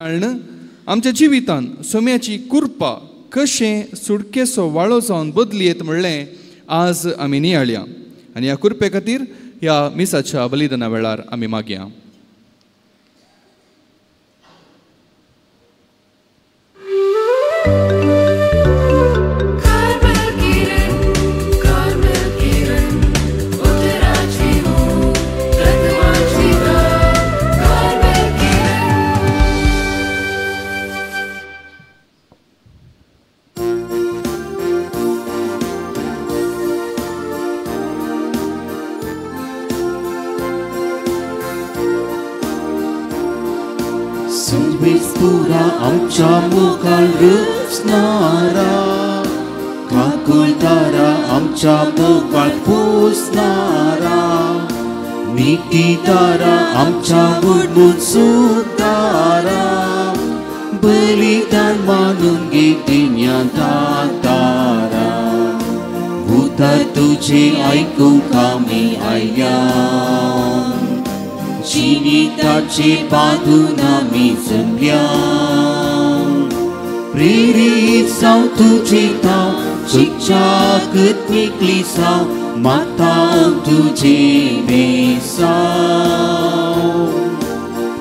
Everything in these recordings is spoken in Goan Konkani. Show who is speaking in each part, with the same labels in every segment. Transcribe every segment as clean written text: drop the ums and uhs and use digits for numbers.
Speaker 1: कारण आमच्या जिवितान सोम्याची कृपा कशें सुटकेचो वाळो जावन बदली येत म्हणलें आज आमी नियाळया आनी ह्या कृपे खातीर ह्या मिसाच्या बलिदाना वेळार आमी मागया.
Speaker 2: आमच्या मुखार रुजणारा काकुळदारा आमच्या मुखार पुसणारा नितीदारा आमच्या बुडबून सुदारा बलिदान मानून घेतिन्या दातारा उतर तुझे आयकूंक आमी आयल्या जिविताचे बांदून आमी जमल्या प्रेरीत जावं तुजे ताव शिक्षाक निकली जावं मागता तुजे बेसांव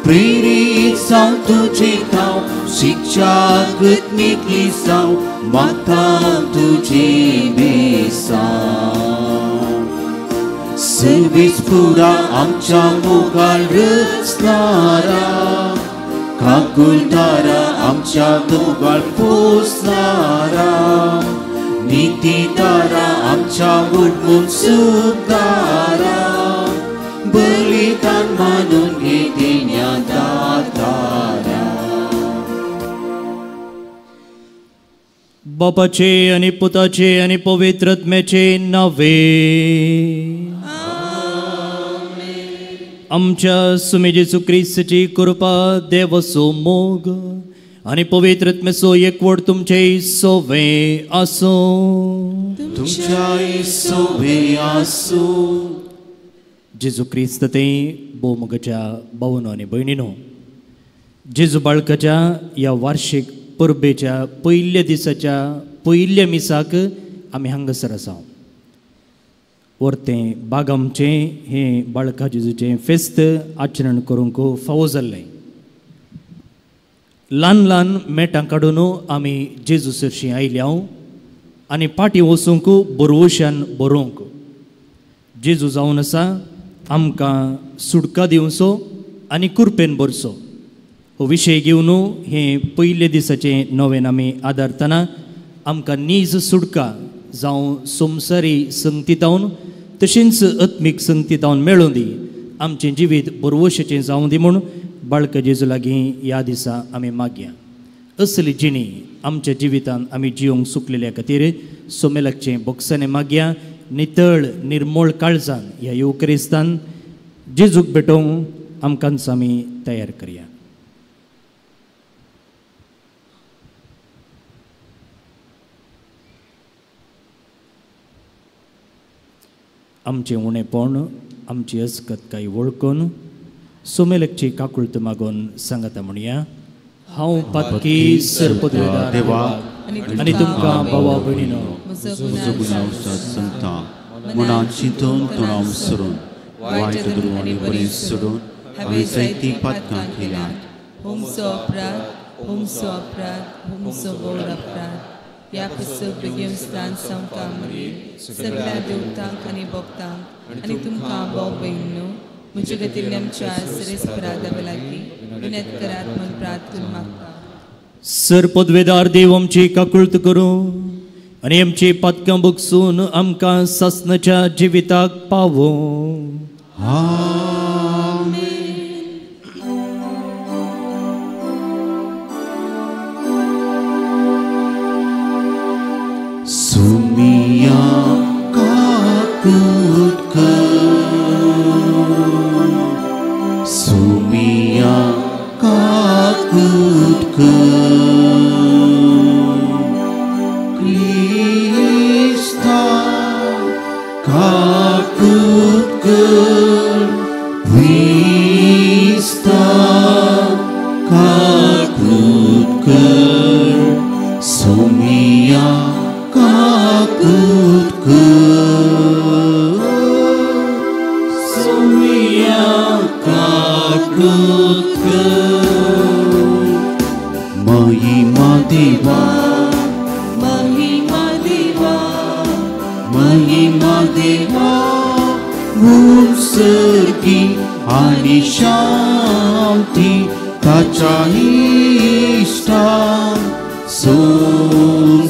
Speaker 2: प्रेरीत जावं तुजे ताव शिक्षाक निकली जावं मागता तुजे बेसांव सर्वीस पुरा आमच्या मुखार रचणारा काकुळदारा आमच्या मुखार पोसणारा नितीदारा आमच्या बुडबून सुदारा बलिदान मानून घेतिन्या दातारा.
Speaker 3: बापाचे आनी पुताचे आनी पवित्र आत्म्याचे नावे आमच्या सुमे जेजू क्रिस्ताची कृपा देवाचो मोग आनी पवित्र आत्म्याचो एकवट तुमचे सोवे आसूं.
Speaker 2: तुमच्याय सोवे आसूं.
Speaker 3: जेजू क्रिस्त ते भोवमोगाच्या भावनो आनी भयणीनो, जेजू बाळकाच्या ह्या वार्षिक परबेच्या पयल्या दिसाच्या पयल्या मिसाक आमी हांगासर आसा. वर्तें बाग आमचें हें बाळका जेजूचें फेस्त आचरण करूंक फावो जाल्लें. ल्हान ल्हान मेटां काडून आमी जेजू सरशीं आयल्या आनी फाटीं वचूंक बरवशान बरोवंक जेजू जावन आसा आमकां सुटका दिवचो आनी कुरपेन भरचो हो विशय घेवन हें पयले दिसाचें नवेन आमी आदारतना आमकां नीज सुटका जावं संवसारी संगतीतावन तशेंच आत्मीक संगतीतावन मेळूं दी, आमचें जिवीत बरवशेचें जावं दी म्हूण बाळका जेजू लागीं ह्या दिसा आमी मागया. असली जिणी आमच्या जिवितान आमी जिवंक सुकलेल्या खातीर सोमेलाचें बोक्सांनी मागया. नितळ निर्मोळ काळजान ह्या येवक्रिस्तान जेजूक भेटोवंक आमकांच आमी तयार करया. आमचें उणेपण आमची अस्कत काय वळखून सोमेलकची काकुळत मागून सांगता म्हणया, हांव पातकी सरपदवेदार देवा आनी तुमकां भावा भयणीनो
Speaker 2: म्हजो गुन्यांव सांगता मनान चिंतून तोंडान सरून वायट धरून आनी बरें सोडून हांवें जायतीं पातकां केल्यांत.
Speaker 4: होमचो अपराध, होमचो अपराध, होमचो व्हड अपराध. ह्या पुस्तक बेगीन स्थान सांगता मरे सगळ्या देवतांक आनी भक्तांक आनी तुमकां भाव भयणीनो म्हजे खातीर आमच्या सरेस्परादा लागीं विनंत करात म्हूण प्रार्थना मागता.
Speaker 3: सर पदवेदार देव आमची काकुळत करूं आनी आमची पातकां बगसून आमकां सासणाच्या जिविताक पावों.
Speaker 2: आमेन. सुमिया काकुळत कर, सुमिया काकुळत कर, क्रिस्ता काकुळत कर, क्रिस्ता काकुळत देवा, महिमा देवा, महिमा देवा, उत्सर्गी आनी शांती ताच्या इश्टा संसारी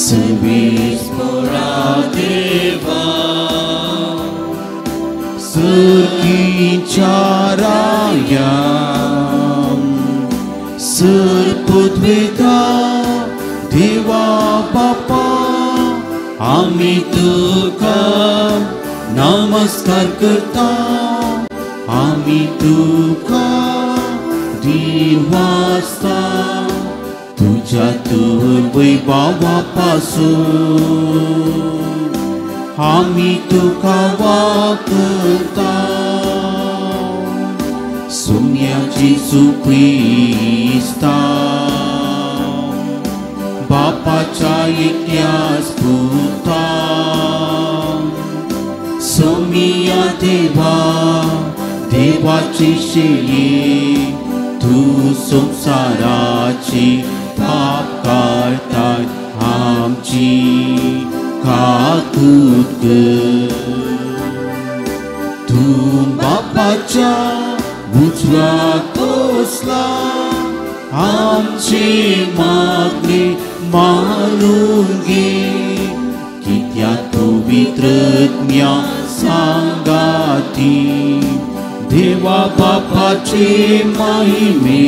Speaker 2: सवीस पोरा देवा, सुर्गीच्या राया, सुरपुद्वेता देवा बापा, आमी तुका नमस्कार करता, आमी तुका दिवासता, तुझ्या तूर वैभवा पासून आमी तुका वाकता, सुम्या जेजू क्रिस्ता, बापाच्या एकट्याच पुता, सोमिया देवा, देवाची शेळी, तूं संवसाराची पाप काडटाय आमची काकूत कर, तूं बापाच्या उजव्या बसला, आमची मागणी मानून घे, कित्याक पवित्रज्ञा सांगाती, देवा बापाचे महिमे,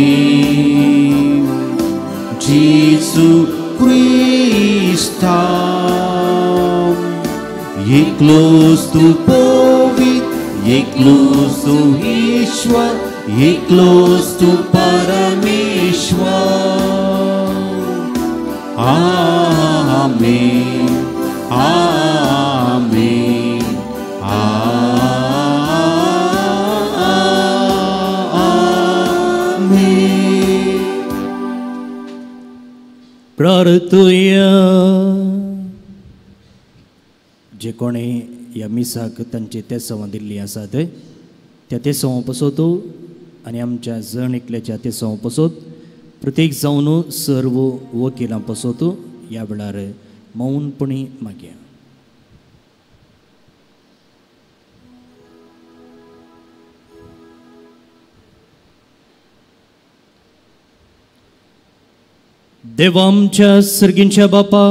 Speaker 2: जेजू क्रिस्ता, एकलोच तूं पवित्र, एकलोच तूं ईश्वर, एकलोच तूं परमेश्वर. आमेन, आमेन, आमेन.
Speaker 3: प्रार्थुया. जे कोणी ह्या मिसाक तांची तेसवां दिल्लीं आसात त्या तेसवां पसत आनी आमच्या जण एकल्याच्या तेसवां पसत प्रत्येक जावन सर्व वकिलां पसत ह्या वेळार मौनपणी मागया. देवा आमच्या सर्गींच्या बापा,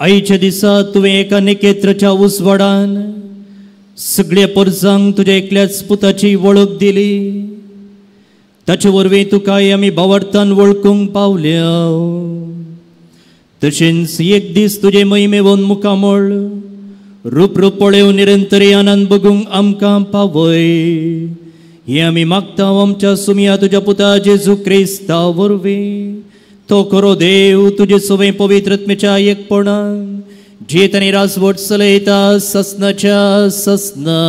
Speaker 3: आयच्या दिसा तुवें एका नेकेत्राच्या उजवाडान सगळ्या पोरजांक तुज्या एकल्याच पुताची वळख दिली. ताचे वरवीं तुकाय आमी भावार्थान वळखूंक पावल्या. तशेंच एक दीस तुजे महिमेवन मुखामळ रूप रूप पळेवन निरंतरी आनंद बघूंक आमकां पावय, हें आमी मागता आमच्या सुमया तुज्या पुता जेजू क्रिस्ता वरवीं. तो खरो देव तुजे सवें पवित्रत्मेच्या एकपणान जेत आनी राजवट चलयता ससनाच्या ससना.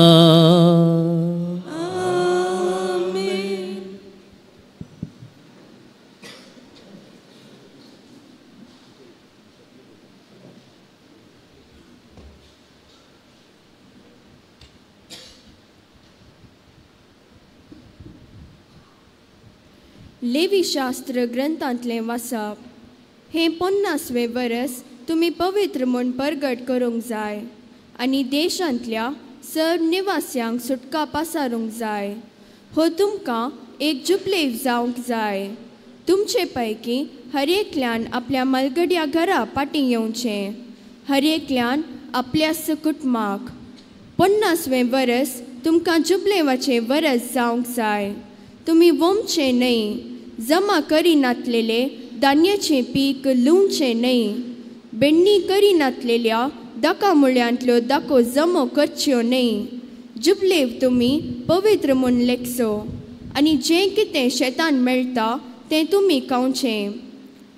Speaker 5: लेवीशास्त्र ग्रंथांतलें वाचप. हें 50वें वरस तुमी पवित्र म्हूण परगट करूंक जाय आनी देशांतल्या सर्व निवास्यांक सुटका पासारूंक जाय. हो तुमकां एक जुबलेव जावंक जाय. तुमचे पैकी हर एकल्यान आपल्या मलगड्या घरा पाटी येवचें, हर एकल्यान आपल्या कुटुंबाक. 50वें वरस तुमकां जुबलेवाचें वरस जावंक जाय. तुमी वोमचें न्हय, जमा करिनातलेले धान्याचें पीक लुवचें न्हय, बेण्णी करिनातलेल्या दाका मुळ्यांतल्यो दाको जमो करच्यो न्हय. जुबलेव तुमी पवित्र म्हूण लेखचो आनी जें कितें शेतान मेळटा तें तुमी खावचें.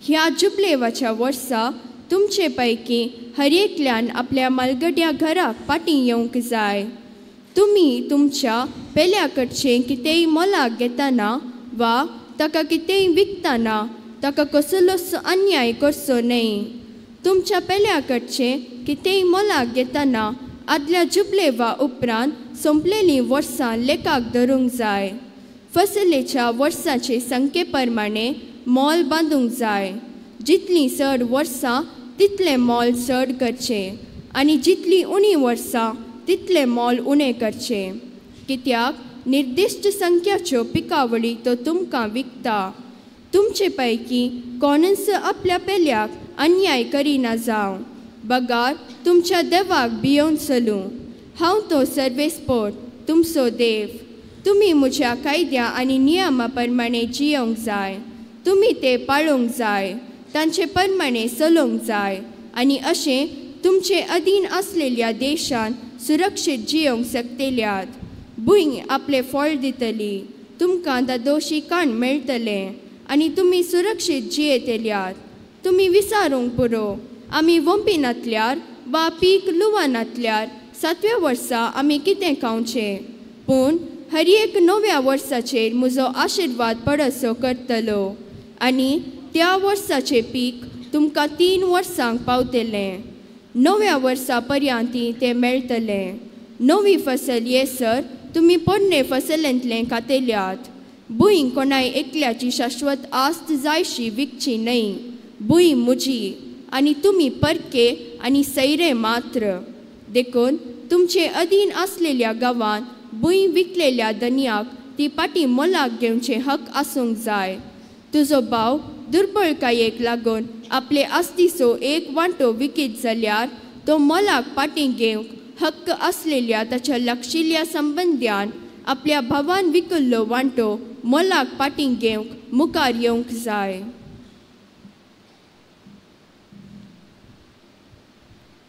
Speaker 5: ह्या जुबलेवाच्या वर्सा तुमचे पैकी हर एकल्यान आपल्या मालगड्या घराक पाटी येवंक जाय. तुमी तुमच्या पेल्या कडचें कितेंय मोलाक घेतना वा ताका कितेंय विकतना ताका कसलोच अन्याय करचो न्हय. तुमच्या पेल्या कडचें कितेंय मोलाक घेतना आदल्या जुबलेवा उपरांत सोंपलेलीं वर्सां लेखाक धरूंक जाय. फसलेच्या वर्साचे संख्ये प्रमाणे मोल बांदूंक जाय. जितलीं चड वर्सां तितलें मोल चड करचें आनी जितलीं उणी वर्सां तितलें मोल उणें करचें. कित्याक निर्दिश्ट संख्याच्यो पिकावळी तो तुमकां विकता. तुमचे पैकी कोणूच आपल्या पेल्याक अन्याय करिना जावं, बगार तुमच्या देवाक भियोवन चलूं. हांव तो सर्वेस्पोर तुमचो देव. तुमी म्हज्या कायद्या आनी नियमा प्रमाणे जियोंक जाय. तुमी ते पाळूंक जाय, तांचे प्रमाणे चलोवंक जाय आनी अशें तुमचे अधीन आसलेल्या देशान सुरक्षीत जियोंक शकतल्यात. भूंय आपलें फळ दितली, तुमकां दादोशी काण मेळटलें आनी तुमी सुरक्षीत जियेतल्यात. तुमी विचारूंक पुरो, आमी वोंपी नातल्यार वा पीक लुवा नातल्यार सातव्या वर्सा आमी कितें खावचें? पूण हर एक नव्या वर्साचेर म्हजो आशिर्वाद पडसो करतलो आनी त्या वर्साचें पीक तुमकां 3 वर्सांक पावतलें. नव्या वर्सा पर्यंत तें मेळटलें. नवी फसल येसर तुमी पोरणे फसलेंतलें खातेल्यात. भूंय कोणाय एकल्याची शाश्वत आस्त जायशी विकची न्हय. भूंय म्हजी आनी तुमी परके आनी सैरे मात्र. देखून तुमचे अधीन आसलेल्या गांवांत भूंय विकलेल्या धनयाक ती पाटी मोलाक घेवचें हक आसूंक जाय. तुजो भाव दुर्बळकायेक लागून आपले आस्तीचो एक वांटो विकीत जाल्यार तो मोलाक पाटी घेवंक हक्क आसलेल्या ताच्या लागशिल्ल्या संबंद्यान आपल्या भावान विकल्लो वांटो मोलाक पाटी घेवंक मुखार येवंक जाय.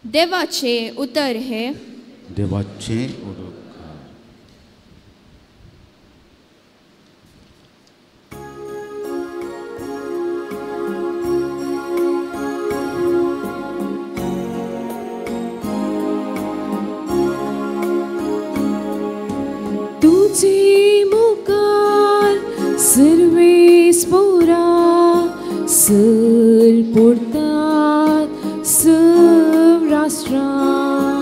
Speaker 5: देवाचें उतर हें.
Speaker 2: देवाचें उतर.
Speaker 4: तुझे मुखार सर्वेस पोरा सल पोडतात सर्व राष्ट्रां.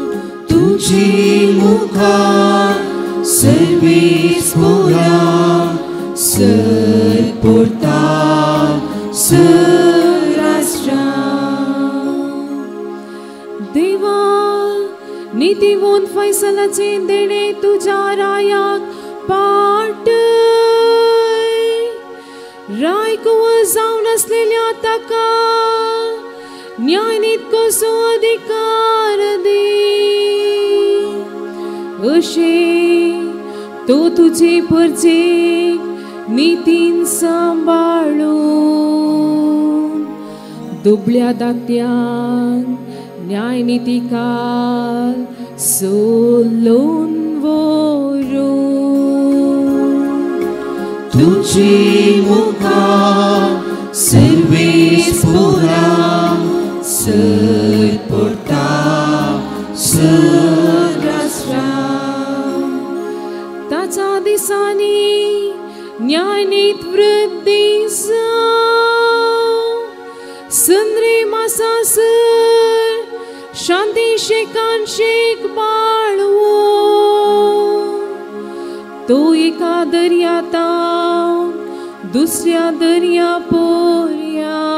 Speaker 2: तुझे मुखार सर्वेस पोरा सल पोडतात सर्व राष्ट्रां.
Speaker 4: देवा नीतिवंत फैसलाचें देणें तुज्या रायाक पाटय. राय कुंवर जावन आसलेल्या ताका न्यायनीत कसो अधिकार दी. अशें तो तुजे परजेक नितीन सांबाळून दुबळ्या दात्यान न्यायनितिकाल सोलोवन व्हरून.
Speaker 2: तुझे मुखार सर्वेस पोरा सल पोडता सर्व
Speaker 4: राष्ट्रां. ताच्या दिसांनी न्यायनीत वृद्धी जावं. संद्रे मासासर शांती शेकान शेक बाळवो. तो एका दर्यातावन दुसऱ्या दर्या पोरयान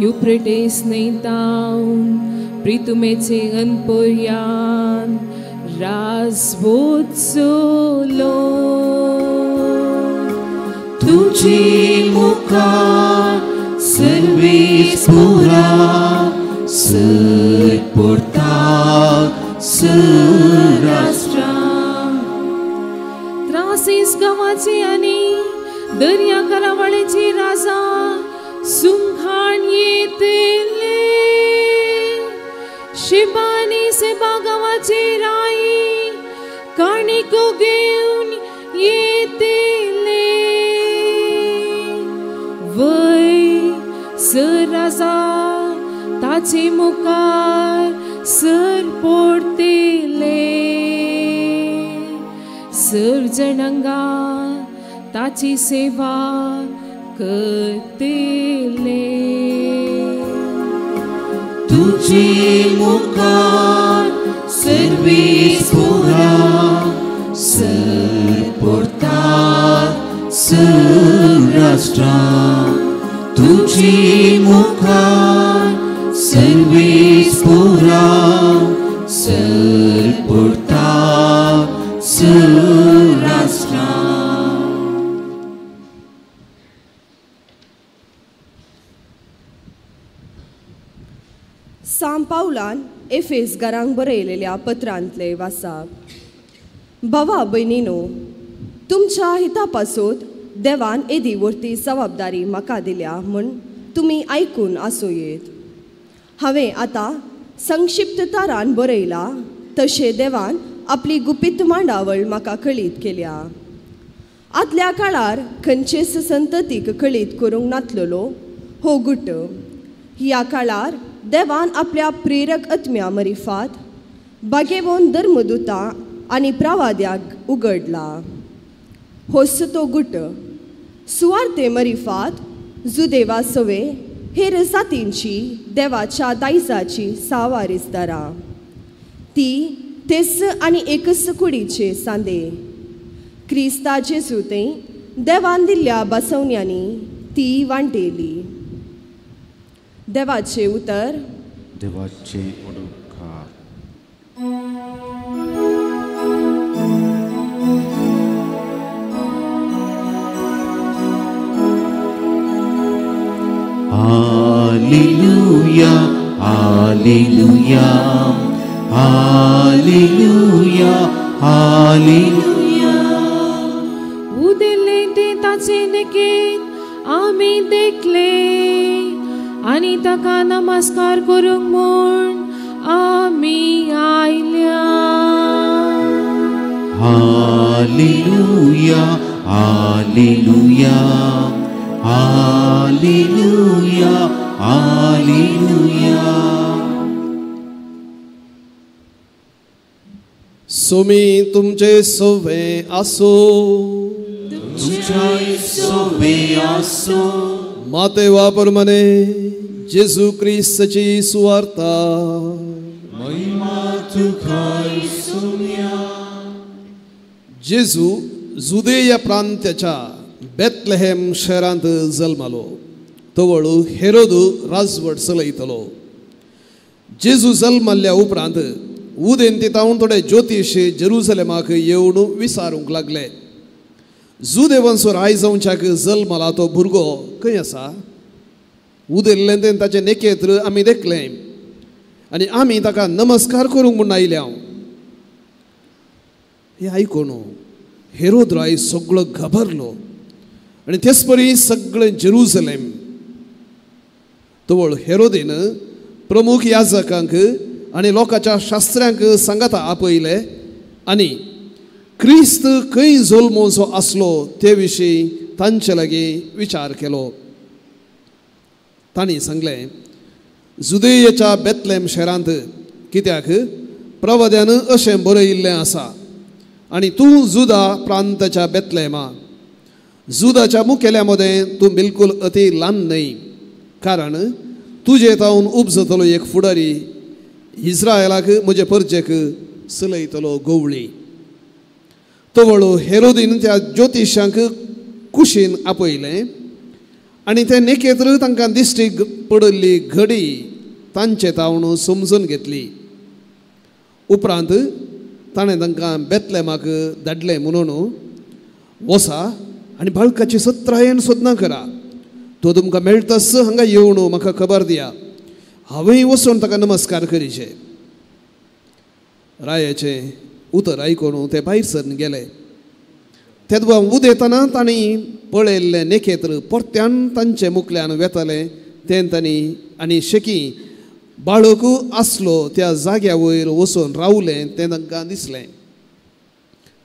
Speaker 4: युफ्रेटीस न्हंयतावन प्रितुमेचे अनपोरयान राजवोचलो.
Speaker 2: तुझे मुखार सर्वेस पोरा सल पोडता सर्व
Speaker 4: राष्ट्रां. त्रासीस गांवाची आनी दर्या करावळीची राजा सुंखाण येतले. शिबानी सेबा गांवाची राई काणिको घेवन येतले. वय सर राजा ताचे मुखार सर पडतले. सर्व जणांगा ताची सेवा करतले.
Speaker 2: तुझे मुखार सर्वेस पोरा सल पोडता राष्ट्रां तुझे मुखार सर्वेस पुरा सरपुरता सुराष्ट्रां.
Speaker 6: सांत पावलान एफेसगारांक बरयलेल्या पत्रांतले वासाप. भावा भयणीनो, तुमच्या हिता पासत देवान येदी व्हडली जबाबदारी म्हाका दिल्या म्हूण तुमी आयकून आसूं येत. हांवें आतां संक्षिप्त तारान बरयला तशें देवान आपली गुपीत मांडावळ म्हाका कळीत केल्या. आदल्या काळार खंयचेच संततीक कळीत करूंक नातलेलो हो गुट ह्या काळार देवान आपल्या प्रेरक आत्म्या मरिफात बागेवन धर्मदुता आनी प्रवाद्याक उगडला. होच तो गुट सुवार्ते मरिफात जुदेवा सवे हेर जातींची देवाच्या दायजाची सावारिसदारां ती तेच आनी एकच कुडीचे सांदे क्रिस्ताचे सुते देवान दिल्ल्या बसवण्यांनी ती वांटेली. देवाचे उतर.
Speaker 2: देवाचे उपकार. Hallelujah, hallelujah, hallelujah, hallelujah.
Speaker 4: उदेले ते ताचे नेकेत आमी देखले आनी ताका नमस्कार करूंक म्हूण आमी आयल्या.
Speaker 2: Hallelujah, hallelujah, hallelujah, hallelujah.
Speaker 7: Sumi तुमचे सोवे आसो,
Speaker 2: तुमचे सोवे आसो.
Speaker 7: माते वापर मने जेजू क्रिस्ताची सुवार्ता.
Speaker 2: महिमा तुका सुम्या.
Speaker 7: जेजू जुदेया प्रांत्याच्या बेथलेहेम शहरांत जल्मालो. तवळ हेरोद राजवट चलयतलो. जेजू जल्मल्ल्या उपरांत उदेंती तावन थोडे ज्योतिश जेरुसलेमाक येवन विचारूंक लागले, जुदेवांचो राय जावच्याक जल्मला तो भुरगो खंय आसा? उदेल्लें तें ताचें नेकेत्र आमी देखलें आनी आमी ताका नमस्कार करूंक म्हूण आयल्या. हें आयकून हेरोद राय सगळो घाबरलो आनी तेच परी सगळें जेरुसलेम. तवळ हेरोदीन प्रमुख याजकांक आनी लोकांच्या शास्त्र्यांक सांगाता आपयले आनी क्रिस्त खंय जल्मोचो आसलो ते विशीं तांचे लागीं विचार केलो. तांणी सांगलें, जुदेयेच्या बेथलेम शहरांत, कित्याक प्रवाद्यान अशें बरयिल्लें आसा, आनी तूं जुदा प्रांताच्या बेथलेमा, जुदाच्या मुखेल्या मदें तूं बिलकुल अती ल्हान न्हय, कारण तुजे तावन उपजतलो एक फुडारी इस्रायलाक म्हजे परजेक चलयतलो गवळी. तवळ हेरोदीन त्या ज्योतिशांक कुशीन आपयलें आनी ते नेकेत्र तांकां दिश्टीक पडिल्ली घडी तांचे तावन समजून घेतली. उपरांत ताणें तांकां बेथलेमाक धाडलें म्हणून, वसा आनी बाळकाची सत्रायेन सोदना करा, तो तुमकां मेळटाच हांगा येवन म्हाका खबर दिया, हांवेंय वचून ताका नमस्कार करीचे. रायाचें उतर आयकून ते भायर सरून गेले. तेदवा उदेतना तांणी पळयल्लें नेकेत्र परत्यान तांचे मुखल्यान वेतालें तें तांणी आनी शेकी बाळक आसलो त्या जाग्या वयर वचून रावलें तें तांकां दिसलें.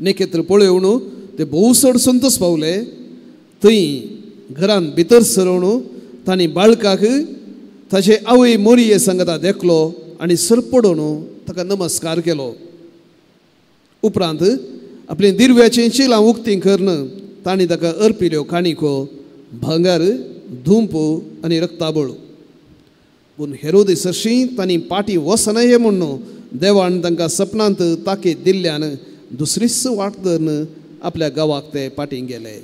Speaker 7: नेकेत्र पळोवन ते भोव चड संतोश पावले. थंय घरान भितर सरोवन तांणी बाळकाक ताचे आवय मोरये सांगता देखलो आनी सरपडोवन ताका नमस्कार केलो. उपरांत आपली दिरव्याचीं चिलां उक्तीं करून तांणी ताका अर्पिल्यो काणिको, भांगर, धुंप आनी रक्ताबळ. पूण हेरोदी सरशीं तांणी पाटी वचना हें म्हणून देवान तांकां सपनांत ताकीद दिल्ल्यान दुसरीच वाट धरून आपल्या गांवाक ते पाटी गेले.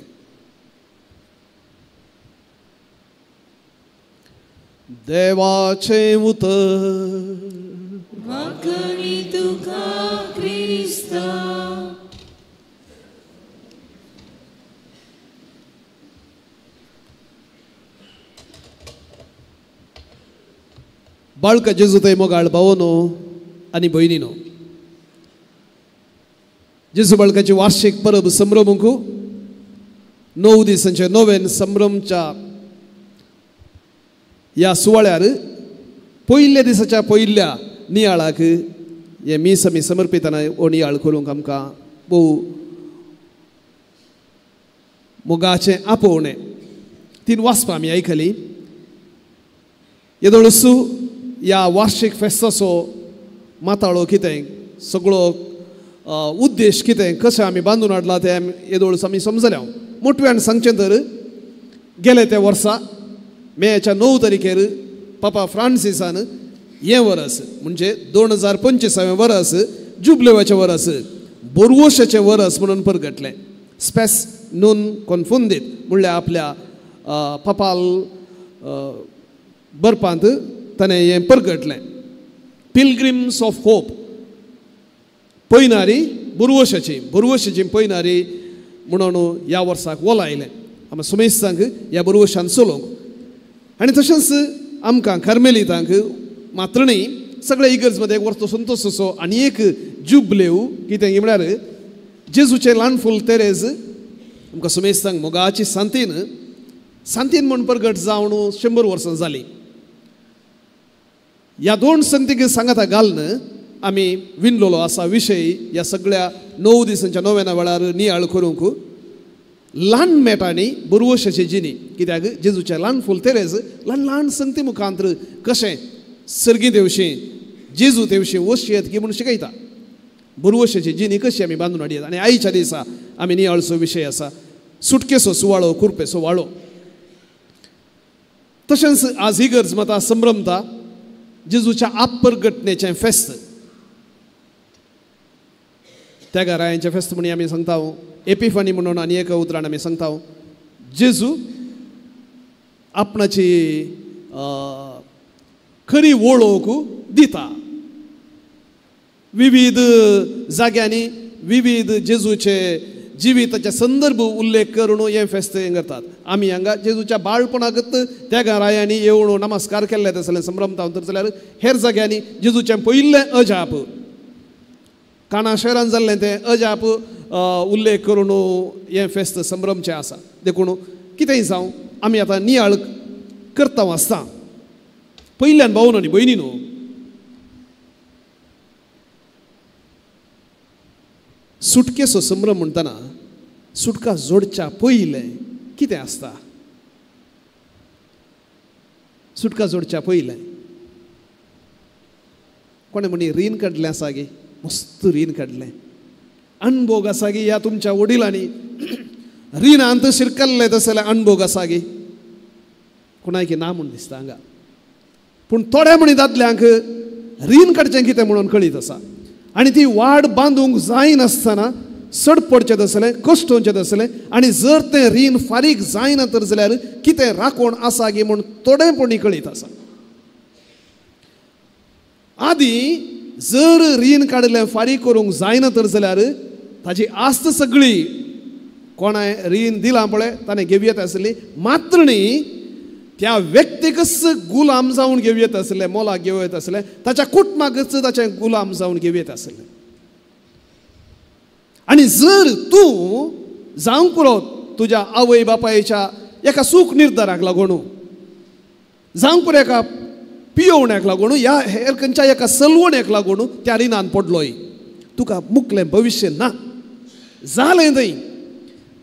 Speaker 7: देवाचें उतर
Speaker 4: वाकणी तुका क्रिस्ता.
Speaker 7: बाळका जेजू थंय मोगाळ भावनो आनी भयणीनो, जेजू बाळकाची वार्षिक परब संभ्रमूंक 9 दिसांचे नोवेन संभ्रमच्या ह्या सुवाळ्यार पयल्या दिसाच्या पयल्या नियाळाक हे मीस आमी समर्पितना हो नियाळ करूंक आमकां भोव मोगाचें आपोवणें. 3 वाचपां आमी आयकली. येदोळसू ह्या वार्षिक फेस्ताचो माताळो कितें, सगळो उद्देश कितें, कशें आमी बांदून हाडला तें आमी येदोळस आमी समजल्या. मोटव्यान सांगचें तर गेले त्या वर्सा मेच्या 9 तारखेर पापा फ्रांसिसान हें वरस म्हणजे 2025 वरस जुबलेवाचें वरस, बोरवोशाचें वरस म्हणून परगटलें. स्पेस नून कॉन्फुंदीत म्हणल्यार आपल्या पापाल बरपांत ताणें हें परगटलें. पिलग्रिम्स ऑफ होप, पयनारी बुरवशाची, बुरवशाची पयनारी म्हणून ह्या वर्साक वोलायलें आमी सुमेस्तांक ह्या बुरवशान चलोवंक. आनी तशेंच आमकां कार्मेलितांक मात्र न्ही सगळ्या इगर्ज मध्ये एक वर्स संतोष असो आनी एक जुबलेव कितें म्हळ्यार जेजूचें ल्हान फूल तेरेज आमकां सुमेस्तांक मोगाची सांतीन सांतीन म्हूण परगट जावन 100 वर्सां जालीं. ह्या 2 संतीक सांगाता घालून आमी विणलेलो आसा विशय ह्या सगळ्या 9 दिसांच्या नोवेना वेळार नियाळ करूंक. ल्हान मेटांनी बुरवशाची जिणी, कित्याक जेजूचें ल्हान फूल तेरेज ल्हान ल्हान संती मुखांतर कशें सर्गी तेवशी जेजू तेवशी वशयेत की म्हूण शिकयता. बुरवशाची जिणी कशी आमी बांदून हाडयत. आनी आयच्या दिसा आमी नियाळचो विशय आसा सुटकेचो सुवाळो, कुरपेचो वाळो. तशेंच आज इगर्ज माता संभ्रमता जेजूच्या आपरगटणेचें फेस्त, त्या घरायांचें फेस्त म्हणून आमी सांगता, एपिफनी म्हणून आनी एका उतरान आमी सांगता. जेजू आपणाची खरी वळख दिता. विविध जाग्यांनी विविध जेजूचे जिविताचे संदर्भ उल्लेख करून हें फेस्त हें करतात. आमी हांगा जेजूच्या बाळपणाकच त्या घरायांनी येवन नमस्कार केल्ले तसलें संभ्रमता तर जाल्यार हेर जाग्यांनी जेजूचें पयिल्लें अजाप काणा शहरान जाल्लें तें अजाप उल्लेख करून हें फेस्त संभ्रमचें आसा. देखून कितेंय जावं आमी आतां नियाळ करता आसता. पयल्यान भावन आनी भयणी न्हू, सुटकेचो संभ्रम म्हणटना सुटका जोडच्या पयलें कितें आसता? सुटका जोडच्या पयलें कोणें म्हणी रीण काडलें आसा गे, मस्त रीण काडलें, अणभोग आसा गे ह्या तुमच्या वडिलांनी रिणांत शिरकल्लें तसलें अणभोग आसा गे, कोणाक ना म्हूण दिसता हांगा. पूण थोड्या म्हणी दादल्यांक रीण काडचें कितें म्हणून कळीत आसा आनी ती वाड बांदूंक जायनासतना सड पडचें तसलें, कश्टोवचें तसलें, आनी जर तें रीण फारीक जायना तर जाल्यार कितें राखण आसा गे म्हूण थोडेपणी कळीत आसा. आदीं जर रीण काडलें फारीक करूंक जायना तर जाल्यार ताजी आस्त सगळी कोणाय रीण दिलां पळय ताणें घेवयेत आसली, मात्र न्ही त्या व्यक्तीकच गुलाम जावन घेवयेत आसलें, मोलाक घेवयेत आसलें, ताच्या कुटुंबाकच ताचें गुलाम जावन घेवयेत आसलें. आनी जर तूं जावंक पुरो तुज्या आवय बापायच्या एका सूख निर्धाराक लागून, जावंक पुरो एका पियोवण्याक लागून, ह्या हेर खंयच्या एका सलवण्याक लागून त्या रिणान पडलोय, तुका मुकलें भविश्य ना जालें थंय.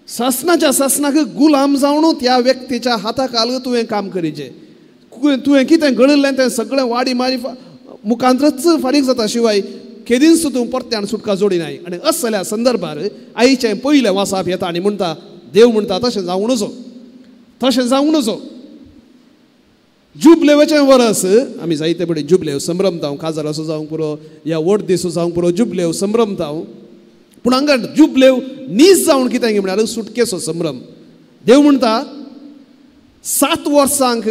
Speaker 7: सासनाच्या सासनाक गुलाम जावन त्या व्यक्तीच्या हाता खाल तुवें काम करीचें, तुवें कितें घडयल्लें तें सगळें वाडी मारी मुखांतरच फारीक जाता, शिवाय केदींच तूं परत्यान सुटका जोडिनाय. आनी असल्या संदर्भार आईचें पयलें वासाप येता आनी म्हणटा, देव म्हणटा तशें जावं नजो, तशें जावं नजो. जुबलेवाचें वरस आमी जायते पळय जुबलेव संभ्रमता, काजार असो जावंक पुरो या व्हड दीस जावंक पुरो जुबलेव संभ्रमता. पूण हांगा जुबलेव नीज जावन कितें म्हळ्यार सुटकेचो संभ्रम. देव म्हणटा 7 वर्सांक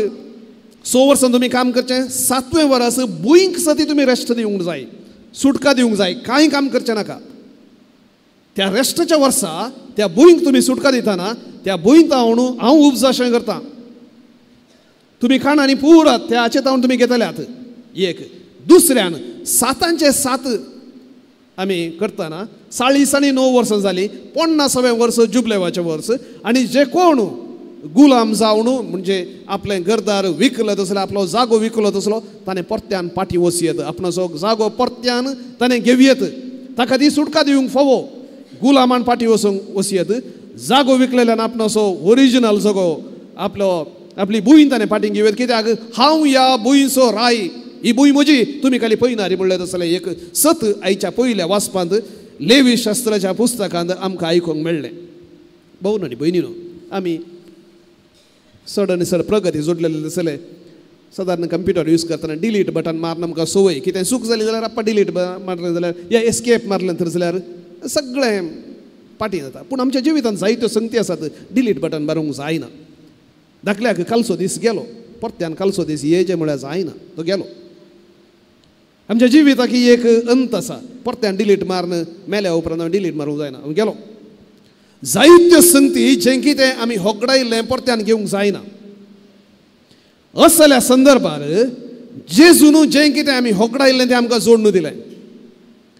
Speaker 7: 6 वर्सां तुमी काम करचें, 7वें वर्स भुंयक सती तुमी रेस्ट दिवंक जाय, सुटका दिवंक जाय, कांय काम करचें नाका. त्या रेस्टाच्या वर्सा त्या भुंयक तुमी सुटका दितना त्या भुंयत हांव हांव उपजाशें करता, तुमी खाण आनी पुरात त्या हाचे तावन तुमी घेतल्यात. एक दुसऱ्यान 7 7 आमी करतना 40 आनी 9 वर्सां जालीं, 50वें वर्स जुबलेवाचें वर्स. आनी जे कोण गुलाम जावन म्हणजे आपलें घरदार विकलो तसलो, आपलो जागो विकलो तसलो, ताणें परत्यान पाटी वसयत, आपणाचो जागो परत्यान ताणें घेवयेत, ताका ती सुटका दिवंक फावो. गुलामान पाटी वचूंक वसयत, जागो विकलेल्यान आपणाचो ओरिजिनल जागो आपलो आपली भूंय ताणें पाटी घेवयेत. कित्याक हांव ह्या भुंयचो राय, ही भूंय म्हजी, तुमी खाली पळयनारी म्हणलें तसलें एक सत आयच्या पयल्या वाचपांत लेवी शास्त्राच्या पुस्तकांत आमकां आयकूंक मेळ्ळें. भोव आनी भयणी न्हू, आमी चड आनी चड प्रगती जोडलेले तसले सादारण कंप्युटर यूज करतना डिलीट बटन मारून आमकां संवय, कितें चूक जाली जाल्यार आप्पा डिलीट मारलें जाल्यार या एस्केप मारलें तर जाल्यार सगळें पाटी जाता. पूण आमच्या जिवितांत जायत्यो संगती आसात डिलीट बटन मारूंक जायना. धाकल्याक कालचो दीस गेलो, परत्यान कालचो दीस येयचे म्हळ्यार जायना, तो गेलो. आमच्या जिविताक एक अंत आसा, परत्यान डिलीट मारून मेल्या उपरांत डिलीट मारूंक जायना, हांव गेलो. जायत्यो संगती जें कितें आमी होगडायल्लें परत्यान घेवंक जायना. असल्या संदर्भार जेजून जें कितें आमी होगडायल्लें तें आमकां जोडून दिलें.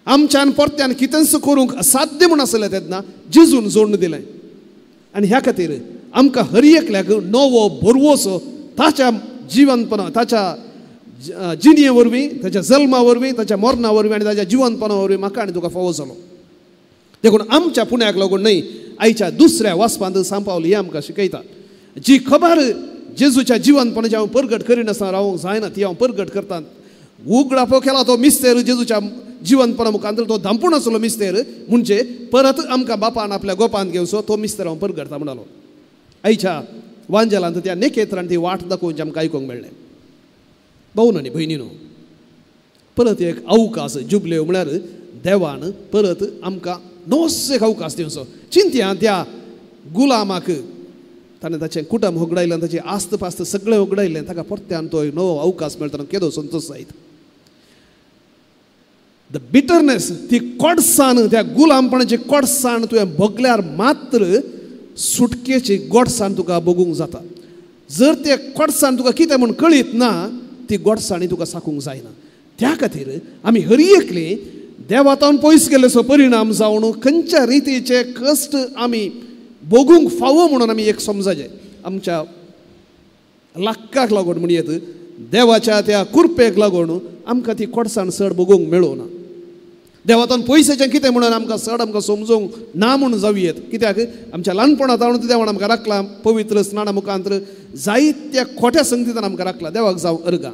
Speaker 7: आमच्यान परत्यान कितेंच करूंक असाध्य म्हूण आसलें तेन्ना जेजून जोडून दिलें. आनी ह्या खातीर आमकां हर एकल्याक नवो भरवसो ताच्या जिवनपणा, ताच्या जिणये वरवीं, ताच्या जल्मा वरवीं, ताच्या मरणा वरवीं आनी ताच्या जिवनपणा वरवीं म्हाका आनी तुका फावो जालो. देखून आमच्या पुण्याक लागून न्हय, आयच्या दुसऱ्या वाचपांत सांपावली हें आमकां शिकयता. जी खबर जेजूच्या जिवनपणाची हांव परगट करिनासतना रावूंक जायना, ती हांव परगट करता. उगडापो केला तो मिस्तेर जेजूच्या जिवनपणा मुखार, तो धांपून आसलो मिस्तेर, म्हणजे परत आमकां बापान आपल्या गोपान घेवचो तो मिस्तेर हांव परगटता म्हणालो. आयच्या वांजेलांत त्या नेकेत्रान ती वाट दाखोवन आमकां आयकूंक मेळ्ळें. भावन आनी भयणी न्हू, परत एक अवकाश जुबलेव म्हळ्यार देवान परत आमकां नवोच एक अवकाश दिवचो. चिंतया त्या गुलामाक ताणें ताचें कुटुंब होगडायलें, ताचें आस्त पास्त सगळें होगडायलें, ताका परत्यान तो नवो अवकाश मेळटलो, केदो संतोश जायत. The bitterness, ती कोडसाण, त्या गुलामपणाची कोडसाण तुवें भोगल्यार मात्र सुटकेची गोडसाण तुका भोगूंक जाता. जर ते कोडसाण तुका कितें म्हूण कळीत ना, ती गोडसाणी तुका साकूंक जायना. त्या खातीर आमी हर एकली देवातावन पयस गेल्ल्याचो परिणाम जावन खंयच्या रितीचे कश्ट आमी भोगूंक फावो म्हणून आमी एक समजाचे. आमच्या लाक्काक लागून म्हणयेत देवाच्या त्या कुरपेक लागून आमकां ती कोडसाण चड भोगूंक मेळना. देवातावन पयशाचें कितें म्हणून आमकां चड आमकां समजूंक ना म्हूण जावयेत. कित्याक आमच्या ल्हानपणांत जावन देवान आमकां राखला, पवित्र स्नाना मुखांत जायत्या खोट्या संगतीन आमकां राखला, देवाक जावं अर्गां.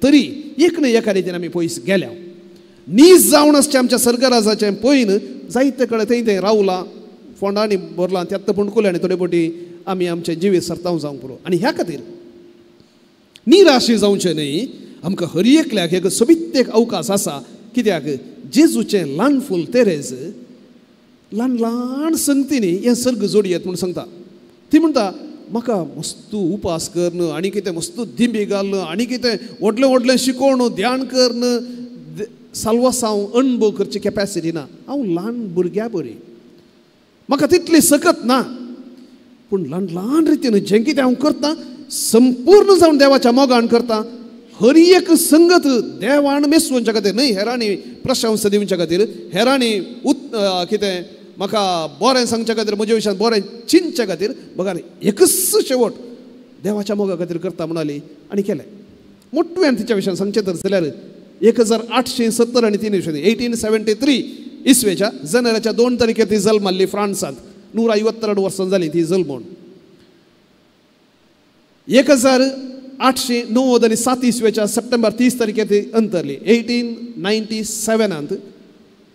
Speaker 7: तरी एक न्हय एका रितीन आमी पयस गेल्या. नीज जावन आसचें आमच्या सर्गराजाचें पयन जायते कडेन थंय थंय रावलां, फोंडांनी भरलां, त्यात पुणकुलें आनी थोडे फावटी आमी आमचें जिवीत सरतांव जावंक पुरो. आनी ह्या खातीर निराशी जावचें न्हय, आमकां हर एकल्याक एक सोबीत एक अवकाश आसा. कित्याक जेजूचें ल्हान फूल तेरेज ल्हान ल्हान संगतींनी हें सर्ग जोडयेत म्हूण सांगता. ती म्हणटा म्हाका मस्तू उपास करून आनी कितें मस्तू दिंबी घालून आनी कितें व्हडलें व्हडलें शिकोवन ध्यान करून साल्वासांव अणभव करची कॅपेसिटी ना. हांव ल्हान भुरग्या बरी, म्हाका तितली सकत ना, पूण ल्हान ल्हान रितीन जें कितें हांव करतां संपूर्ण जावन देवाच्या मोगान करता. हर एक संगत देवान मेसवच्या खातीर न्हय, हेरांनी प्रशंसा दिवच्या खातीर, हेरांनी कितें म्हाका बरें सांगच्या खातीर, म्हज्या विशयान बरें चिंतच्या खातीर, बघा एकच शेवट देवाच्या मोगा खातीर करता म्हणाली आनी केलें. मोटव्यान तिच्या विशयान सांगचें तर जाल्यार 1870 आनी 3 इसवेन 1873 इसवेच्या जानेराच्या 2 तारखेर ती जल्माल्ली फ्रांसांत. 152 वर्सां जालीं ती जल्मून. 1897 इसवेच्या सप्टेंबर 30 तारखेर ती अंतरली. 1897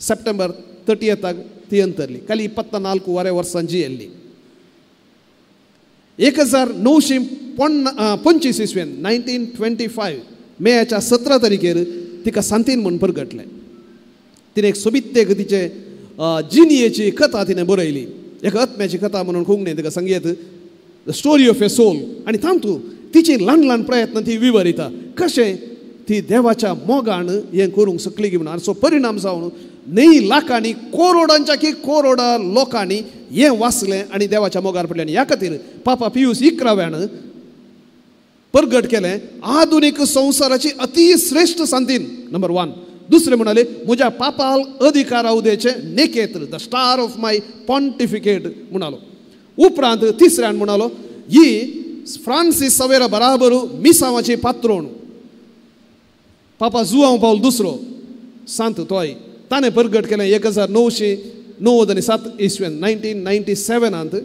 Speaker 7: सप्टेंबर 30 ती अंतरली. खाली 24 वर्सां जियेल्ली. 1925 इसवेन 1925 मेच्या 17 तारखेर तिका सांतीन म्हूण परगटलें. तिणें एक सोबीत एक तिचे जिणयेची कथा तिणें बरयली, एक आत्म्याची कथा म्हणून कोंकणी तिका सांगयत, the story of a soul. आनी तातूंत तिची ल्हान ल्हान प्रयत्न ती विवरिता कशें ती देवाच्या मोगान हें करूंक शकली की म्हणून. आनी परिणाम जावन न्ही लाखांनी कोरोडांच्या की कोरोडा लोकांनी हें वाचलें आनी देवाच्या मोगार पडलें. आनी ह्या खातीर पापा पियूस 11व्यान परगट केलें आधुनीक संवसाराची अतिश्रेश्ठ सांतीन नंबर 1. दुसरें म्हणाले म्हज्या पापाल अधिकार उदेचे नेकेत्र the star of my pontificate म्हणालो. उपरांत तिसऱ्यान म्हणालो ही फ्रांसीस सवेरा बराबर मिसावाची पात्रोण पापा जुआंव पावल दुसरो सांत तोय ताणें परगट केलें 1997 इसवेन 1997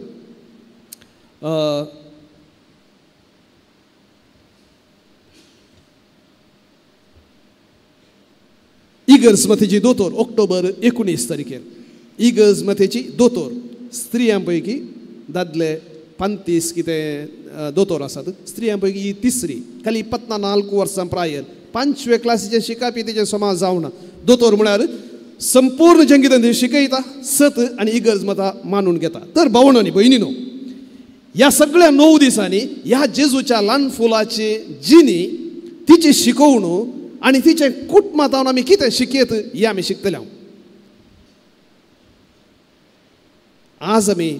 Speaker 7: इगर्जमतीची दोतोर ऑक्टोबर 19 तारखेर इगर्जमतीची दोतोर स्त्रियां पैकी दादले 35 कितें दोतोर आसात स्त्रियां पैकी ही तिसरी खाली 54 वर्सां प्रायर 5वे क्लासीचें शिकापी तिचें समाज जावना. दोतोर म्हळ्यार संपूर्ण जें कितें ती शिकयता सत आनी इगर्ज मतां मानून घेता. तर भावण आनी भयणीनो ह्या सगळ्या 9 दिसांनी ह्या जेजूच्या ल्हान फुलाची जिणी तिची शिकोवणू आनी तिचें कुटुंबांत आमी कितें शिकयत हें आमी शिकतले. आज आमी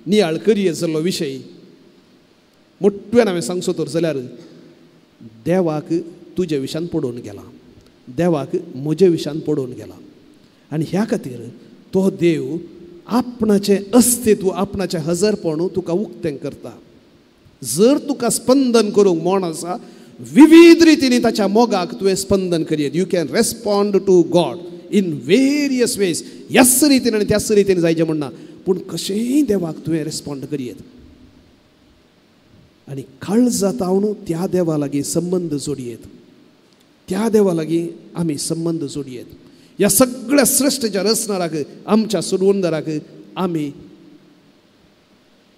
Speaker 7: नियाळ करयेत जाल्लो विशय मोठ्यान हांवें सांगचो तर जाल्यार देवाक तुजे विशान पडोवन गेला, देवाक म्हजे विशान पडोवन गेला आनी ह्या खातीर तो देव आपणाचें अस्तित्व आपणाचें हजरपण तुका उक्तें करता. जर तुका स्पंदन करूंक मन आसा विविध रितीन ताच्या मोगाक तुवें स्पंदन करयेत. You can respond to God in various ways. ह्याच रितीन आनी त्याच रितीन जायचें म्हणना पूण कशेंय देवाक तुवें रेस्पोंड करयेत आनी काळजा तावन त्या देवा लागीं संबंद जोडयेत, त्या देवा लागीं आमी संबंद जोडयेत. ह्या सगळ्या श्रेश्ठच्या रचणाराक आमच्या सोडवणदाराक आमी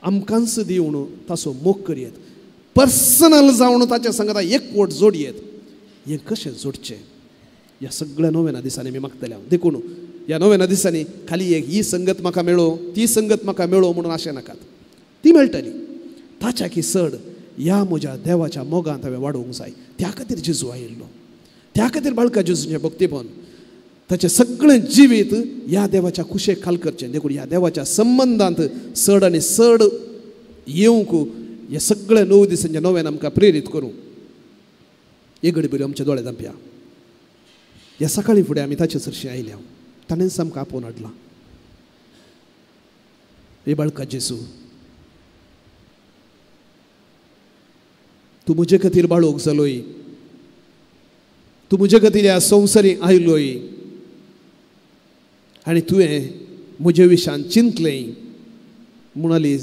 Speaker 7: आमकांच दिवन ताचो मोग करयेत, पर्सनल जावन ताच्या सांगता एकवट जोडयेत. हें कशें जोडचें ह्या सगळ्या नव्याना दिसांनी आमी मागतले हांव. देखून ह्या नव्याना दिसांनी खाली एक ही संगत म्हाका मेळो ती संगत म्हाका मेळो म्हणून आशें नाकात, ती मेळटली. ताच्या की चड ह्या म्हज्या देवाच्या मोगांत हांवें वाडोवंक जाय. त्या खातीर जेजू आयिल्लो, त्या खातीर बाळका जेजूचें भक्तीपण ताचें सगळें जिवीत ह्या देवाच्या कुशेक खाल करचें. देखून ह्या देवाच्या संबंदांत चड आनी चड येवंक हे सगळे 9 दिसांच्या नव्यान आमकां प्रेरीत करूं. एक घडी बरी आमच्या दोळे धांपया. ह्या सकाळी फुडें आमी ताचे सरशीं आयल्या, ताणेंच आमकां आपोवन हाडलां. हे बाळका जेजू तूं म्हजे खातीर बाळोक जालोय, तूं म्हजे खातीर ह्या संवसारी आयलोय आनी तुवें म्हजे विशान चिंतलें म्हणाली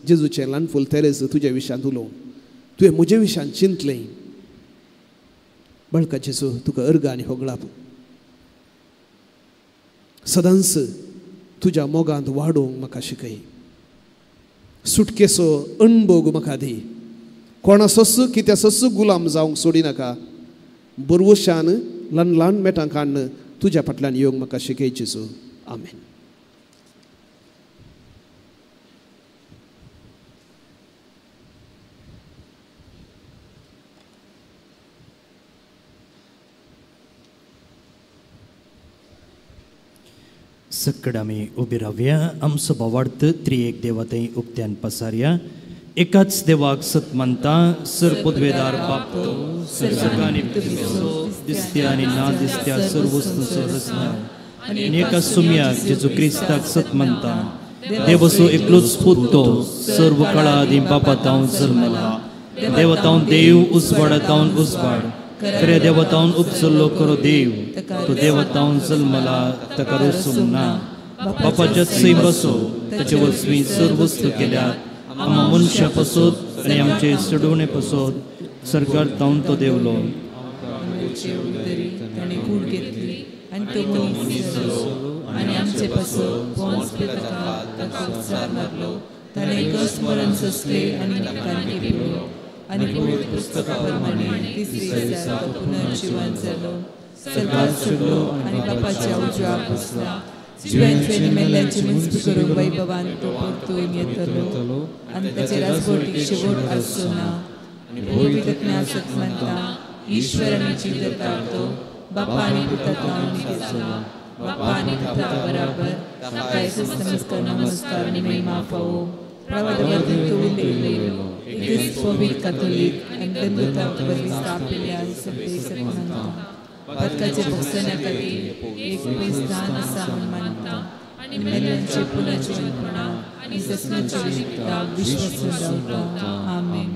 Speaker 7: जेजूचें ल्हान फूल तेरेज तुज्या विशांत उलोवन तुवें म्हजे विशान चिंतलें. बाळका जेजू तुका अर्गां आनी होगळाप सदांच तुज्या मोगांत वाडोवंक म्हाका शिकय, सुटकेचो अणभोग म्हाका दी. कोणासोच कित्यासोच गुलाम जावंक सोडिनाका, बरवशान ल्हान ल्हान मेटां काडून तुज्या फाटल्यान येवंक म्हाका शिकय जेजू. आमेन.
Speaker 3: सकड आमी उबी रावया. आमचो भावार्थ त्रिएक देवा थंय उक्त्यान पसारया. एकाच देवाक सत मानता, सर पदवेदार बाप तो सर्गानी दिसत्या आनी ना दिसत्या सर्व वस्तूंचो रचना आनी एका सुम्याक जेजू क्रिस्ताक सत मानता, देवसो एकलोच पूत तो सर्व काळा आदीं बापा तावन जल्मला, देवतावन देव उजवाडा तावन उजवाड, खऱ्या देवतावन उपजल्लो खरो देव, तो देवतावन जल्मला ताका रोसूंक ना, बापाच्या सैम बसो ताचे वचवी सर्व वस्तू केल्यात, आमा मनशां पसोत आनी आमचे सडवणे पसोत सरकार तावन तो देवलो.
Speaker 4: आनी पवित्र पुस्तका प्रमाणे तिसरे दिसा तो पुनर्जिवन जालो, सर्गात चडलो आनी बापाच्या उजव्या बसला, जिव्यांचे आनी मेल्ल्यांचे मुंजपी करूंक वैभवान तो परतून येतलो आनी ताचे राजवटीक शेवट आसचो ना. पवित्र मानता ईश्वर आनी जिवितार्थो बापा आनी पुता बापा आनी पुता बराबर ताका नमस्कार नमस्कार आनी महिमा फावो पवित्र कातोलीक आनी दंदुता बरी स्थापिल्ल्या सभेक मानता पातकाचे भोगसण्या खातीर एक स्थान आसा म्हूण मानता आनी मेल्यांचे पुनर्जीवनपणा आनी सस्नाच्या जिविताक विश्वास दवरता. आमेन.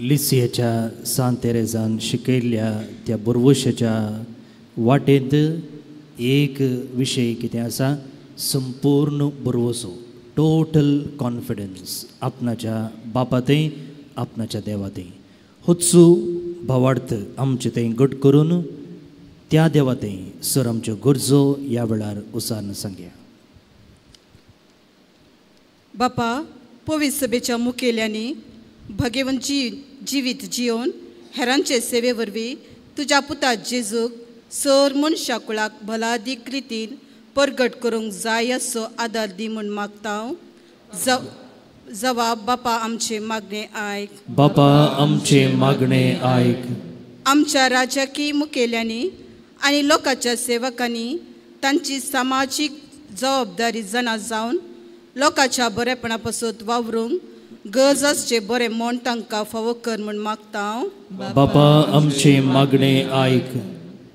Speaker 3: लिसियाच्या सांत तेरेजान शिकयल्ल्या त्या बुरवशाच्या वाटेंत एक विशय कितें आसा, संपूर्ण बुरवसो, टोटल कॉन्फिडन्स आपणाच्या बापाथंय आपणाच्या देवाथंय. होचू भावार्थ आमचे थंय घट करून त्या देवाथंय सर आमच्यो गरजो ह्या वेळार उसान सांगया.
Speaker 8: बापा, पवित्र सभेच्या मुखेल्यांनी भगेवन जिवीत जियोवन हेरांचे सेवे वरवीं तुज्या पुता जेजूक सर मनशा कुळाक भलादीक रितीन परगट करूंक जाय असो आदार दी म्हूण मागता. जवाब बापा आमचे मागणे आयक.
Speaker 3: बापा आमचे मागणे आयक.
Speaker 8: आमच्या राजकीय मुखेल्यांनी आनी लोकांच्या सेवकांनी तांची सामाजीक जबाबदारी जाणा जावन लोकांच्या बरेपणा पासत वावरूंक गरज आसचें बरें म्हूण तांकां फावो कर म्हूण मागता.
Speaker 3: बापा आमचे मागणे आयक.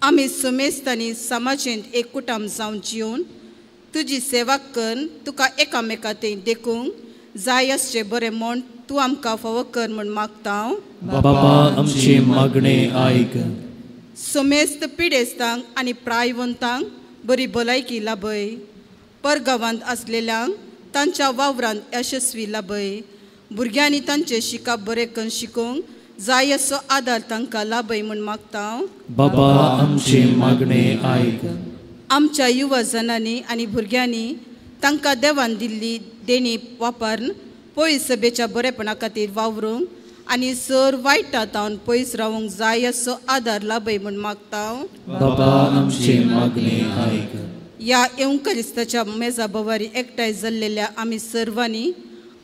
Speaker 8: आमी समेस्तांनी समाजेंत एक कुटुंब जावन जिवन तुजी सेवा करून तुका एकामेका थंय देखूंक जाय आसचें बरें म्हूण तूं आमकां फावो कर म्हूण मागता.
Speaker 3: बापा आमचे मागणे आयक.
Speaker 8: समेस्त पिडेस्तांक आनी प्रायवंतांक बरी भलायकी लाभय, परगांवांत आसलेल्यांक तांच्या वावरांत यशस्वी लाभय, भुरग्यांनी तांचें शिकप बरें करून शिकोवंक जाय असो आदार तांकां लाभय म्हूण मागता.
Speaker 3: बाबा आमचे मागणे आयक.
Speaker 8: आमच्या युवा जणांनी आनी भुरग्यांनी तांकां देवान दिल्ली देणी वापरून पयस सभेच्या बरेपणा खातीर वावरूंक आनी सर वायटा तावन पयस रावूंक जाय असो आदार लाभय म्हूण मागता.
Speaker 3: बाबा आमचे मागणे आयक.
Speaker 8: ह्या येवकरिस्ताच्या मेजा भोवारी एकठांय जाल्लेल्या आमी सर्वांनी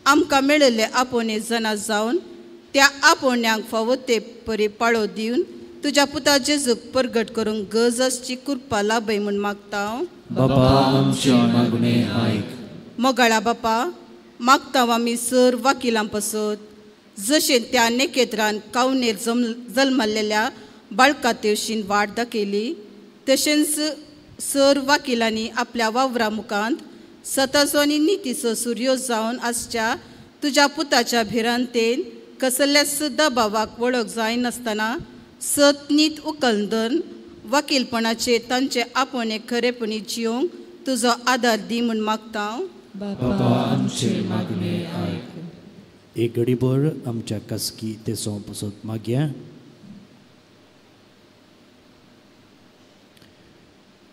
Speaker 8: आमकां मेळिल्ले आपोवणे जाणा जावन त्या आपोवण्यांक फावो ते परी पाळो दिवन तुज्या पुता जेजूक परगट करूंक गरज आसची कृपा लाभय म्हूण मागता.
Speaker 3: बाबा आमचे मागणे आयक.
Speaker 8: मोगाळा बापा, मागता आमी सर वाकिलां पासत जशें त्या नेकेत्रान कावनेर जल्मल्लेल्या बाळका तेवशीन वाट दाखयली तशेंच सर वाकिलांनी आपल्या वावरा मुखांत सताचो आनी नितीचो सुर्यो जावन आसच्या तुज्या पुताच्या भिरांतेन कसल्याच दबावाक वळख जायनासतना सत नीत उकल धरून वकीलपणाचे तांचे आपोवणे खरेपणी जियोंक तुजो आदार दी म्हूण मागता.
Speaker 3: बाबा आमचे मागणे आयक. एक घडीभर आमच्या कासकी ते सोंपसत मागया.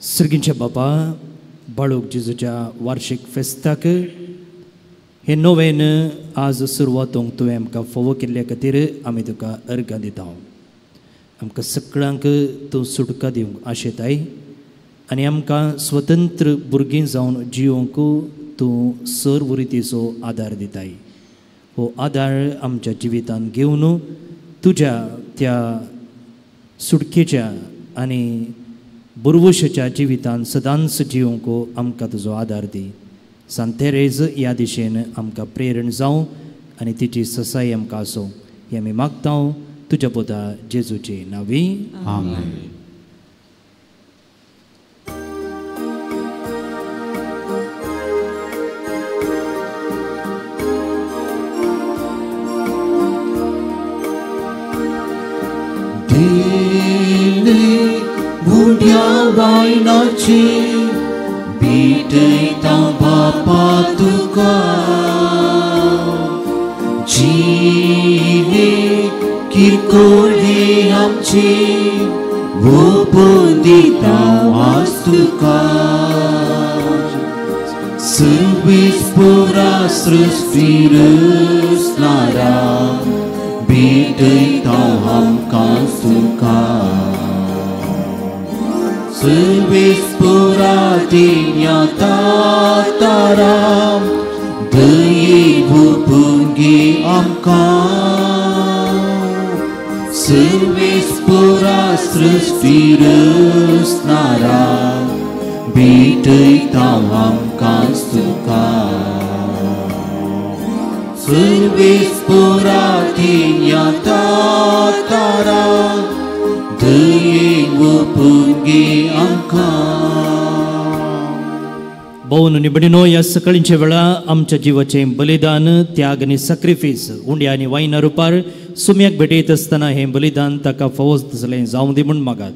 Speaker 3: सर्गींच्या बाबा, बाळूक जेजूच्या वार्षिक फेस्ताक हे नवेन आज सुरवातूंक तुवें आमकां फावो केल्ल्या खातीर आमी तुका अर्गां दिता. आमकां सगळ्यांक तूं सुटका दिवंक आशेताय आनी आमकां स्वतंत्र भुरगीं जावन जिवंक तूं सर्व रितीचो आदार दिताय. हो आदार आमच्या जिवितांत घेवन तुज्या त्या सुटकेच्या आनी बुरवशाच्या जिवितांत सदांच जिवंक आमकां तुजो आदार दी. सांत तेरेज ह्या दिशेन आमकां प्रेरण जावं आनी तिची ससाय आमकां आसूं हें आमी मागता तुज्या पुता जेजूचे नांवी.
Speaker 2: आमेन. बुड्या बायलाची भेटयता बापा तुका जिणे किरकोळे आमची ओपून दिता आज तुका सुवीस पुरा सृश्टी रचणारा भेटयता आमकां तुका सुवीस पुरा दिन्या तारा दये भुपुंगी आमकां. सर्वेस पुरा सृष्टी रचणारा भेटयता आमकां तुका सर्वेस पुरा थिंया तारा दयेन ओपून घे आमकां.
Speaker 3: भोवन निबडिनो ह्या सकाळींच्या वेळा आमच्या जिवाचें बलिदान त्याग आनी सॅक्रिफीस उंड्या आनी वायना रुपार सुम्याक भेटयत आसतना हें बलिदान ताका फावो तसलें जावं दी म्हूण मागात.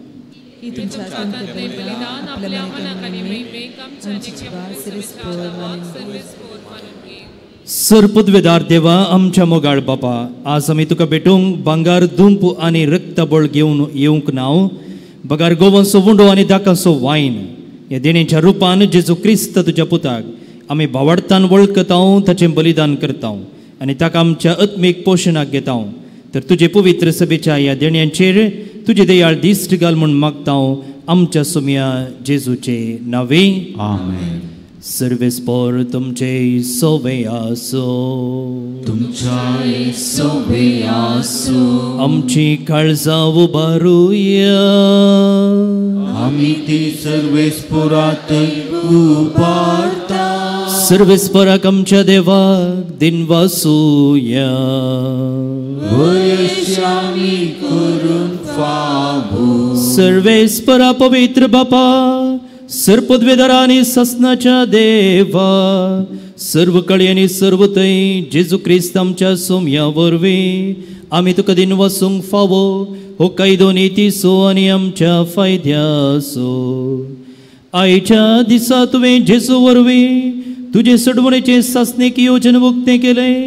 Speaker 3: सर पदवेदार देवा आमच्या मोगाळ बापा, आज आमी तुका भेटूंक भांगार दुंप आनी रक्तबळ घेवन येवंक ना, बगार गोवांचो उंडो आनी दाकांचो वायन ह्या देणेच्या रुपान जेजू क्रिस्त तुज्या पुताक आमी भावार्थान वळखता, ताचें बलिदान करता आनी ताका आमच्या आत्मीक पोशणाक घेता. तर तुजे पवित्र सभेच्या ह्या देण्यांचेर तुजे दयाळ दिश्ट घाल म्हूण मागता आमच्या सुम्या जेजूचे नावे.
Speaker 2: आमेन.
Speaker 3: सर्वेस्पोर तुमचे सोवे आसो.
Speaker 2: तुमच्या सोवे आसो.
Speaker 3: आमची काळजां उबारुया.
Speaker 2: आमी ती सर्वेस्पोरात उबारता.
Speaker 3: सर्वेस्पोराक आमच्या देवाक दिनवासुया.
Speaker 2: वयश्यामी करून फावो.
Speaker 3: सर्वेस्परा पवित्र बापा, सर्पद्वेदारा आनी ससनाच्या देवा, सर्व कळी आनी सर्व थंय जेजू क्रिस्त आमच्या सोम्या वरवीं आमी तुका दिनवासूंक फावो हो कायदो नितीचो आनी आमच्या फायद्याचो. आयच्या दिसा तुवें जेजू वरवीं तुजे सडवणेचें सासणीक योजन उक्तें केलें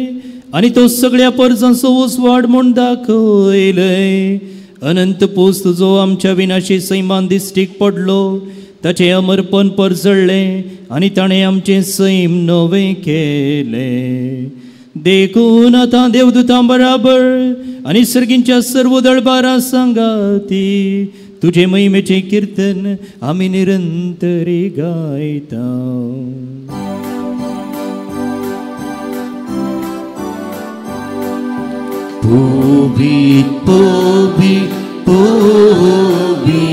Speaker 3: आनी तो सगळ्या परजांचो उजवाड म्हूण दाखयलें. अनंत पूस तुजो आमच्या विनाशी सैमान दिश्टीक पडलो, ताचें अमरपण परजळ्ळें आनी ताणें आमचें सैम नवें केलें. देखून आतां देवदूतां बराबर आनी सर्गींच्या सर्व दळबारां सांगाती तुजे महिमेचें किर्तन आमी निरंतरी गायता.
Speaker 2: पोवी पोवी पोवी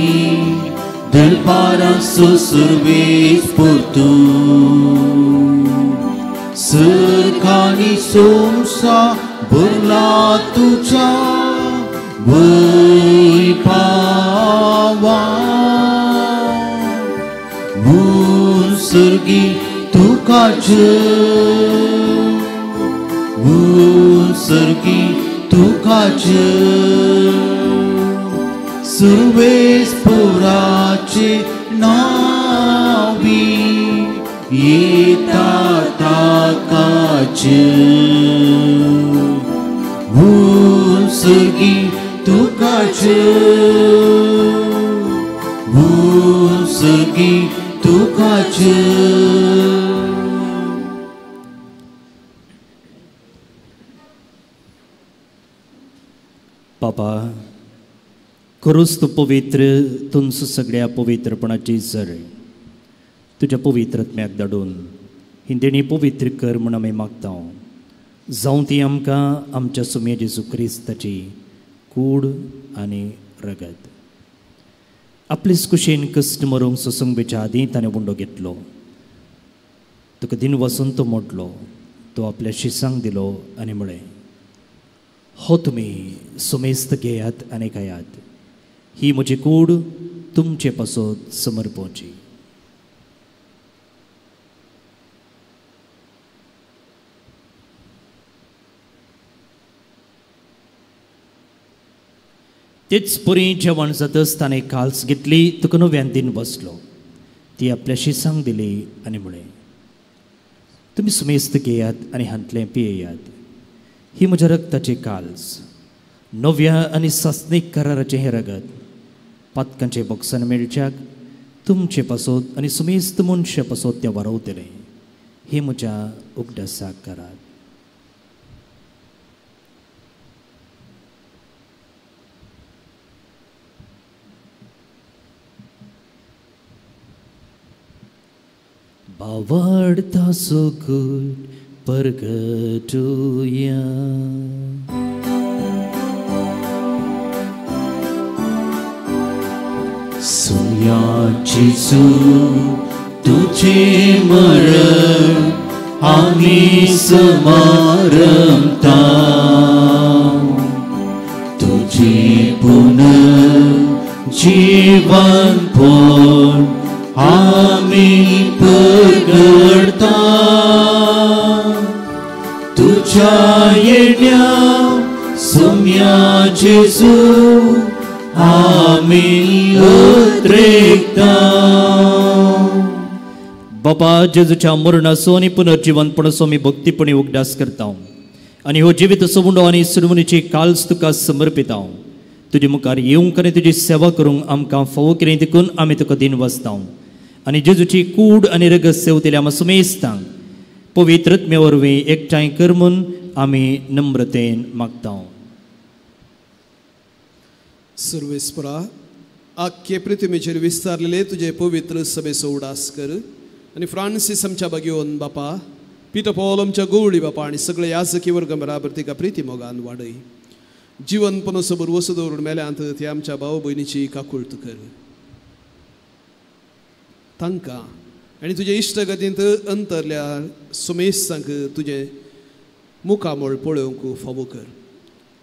Speaker 2: दरबारांचो सर्वेस पोरतू सरकानी सोमसा भरला तुझ्या वैभावा सर्गी तुका सर्गी तुका सुर्वेस पुराचे नावी येता ताकाचे सर्गी तुकाचे सर्गी तुकाचे.
Speaker 3: बाबा, खरोच तूं पवित्र, तुमचो सगळ्या पवित्रपणाची जर तुज्या पवित्र आत्म्याक धाडून ही देणी पवित्र कर म्हूण आमी मागता. जावं ती आमकां आमच्या सुम्या जेजू क्रिस्ताची कूड आनी रगत. आपलेच कुशीन कश्ट मरूंक सोसूंक बेच्या आदीं ताणें उंडो घेतलो, तुका दिन वचून तो मोडलो, तो आपल्या शिसांक दिलो आनी म्हळें, हो तुमी सुमेस्त घेयात आनी खायात, ही म्हजी कूड तुमचे पासत समर्पोवची. तेच परी जेवण जातच ताणें काल्स घेतली, तुका नव्यान दिन बसलो, ती आपल्या शिसांक दिली आनी म्हळें, तुमी सुमेस्त घेयात आनी हांतलें पियेयात, ही म्हज्या रक्ताची काल्स, नव्या आनी सासणीक कराराचें हें रगत पातकांचें बक्षण मेळच्याक तुमचे पासत आनी सुमेस्त मनशा पासत तें वारवतलें. हें म्हज्या उगडासाक करात. बावडता सुकूट परगटुया.
Speaker 2: सुया जेजू तुझे मरण आमी समारंभता तुझे पुनर्जीवन पण आमी परगडता तुझ्या येण्या सुम्या जेजू आमी उद्रेकता.
Speaker 3: बाबा जेजूच्या मरणाचो आनी पुनर्जिवनपणाचो आमी भक्तीपणी उगडास करता आनी हो जिवीत सोबुंडो आनी सुरवणीची काल्स तुका समर्पिता. तुजे मुखार येवंक आनी तुजी सेवा करूंक आमकां फावो केली देखून आमी तुका दिन वसता आनी जेजूची कूड आनी रगत सेवतल्या आमकां सुमेस्तांक पवित्र आत्म्या वरवीं एकठांय कर म्हूण आमी नम्रतेन मागता.
Speaker 7: सर्वेस्परा आख्खे पृथ्वीचेर विस्तारलेले तुजे पवित्र सभेचो उडास कर आनी फ्रांसीस आमच्या बागेवन बापा, पिटर पॉल आमच्या गोवळी बापा आनी सगळे याजकी वर्ग बराबर तिका प्रिती मोगान वाडय. जिवन पनसो बरवसो दवरून मेल्यांत ते आमच्या भाव भयणीची काकुळट कर. तांकां आनी तुजे इश्टगतींत अंतरल्या सुमेस्तांक तुजें मुखामळ पळोवंक फावो कर.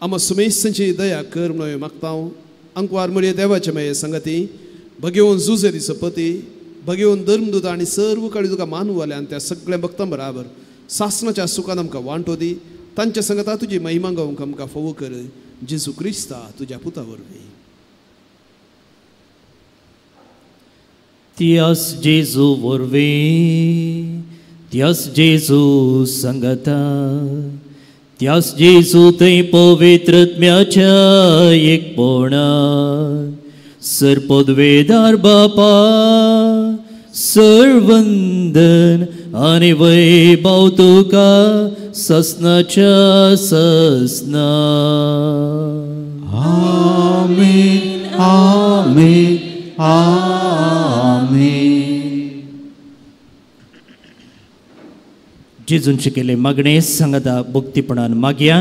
Speaker 7: आमा सुमेस्तांची दया कर म्हणून मागता. अंकवार मरिये देवाचे माये संगती भगेवन जुजेरी सपती भगेवन धर्मदूत आनी सर्व काळी तुका मानवाल्यान त्या सगळ्या भक्तां बराबर सासनाच्या सुखान आमकां वांटो दी. तांच्या संगता तुजी महिमा गावंक आमकां फावो कर. जेजू क्रिस्ता तुज्या पुता वरवीं.
Speaker 3: त्यास जेजू वरवीं, त्यास जेजू संगता, त्यास जेजू थंय पवित्र आत्म्याच्या एकपणान सर्पदवेदार बापा सर्वंदन आनी वैभव तुका ससनाच्या ससना.
Speaker 2: आमेन आमेन आमेन.
Speaker 3: जेजून शिकयल्ले मागणे सांगता भक्तीपणान मागया.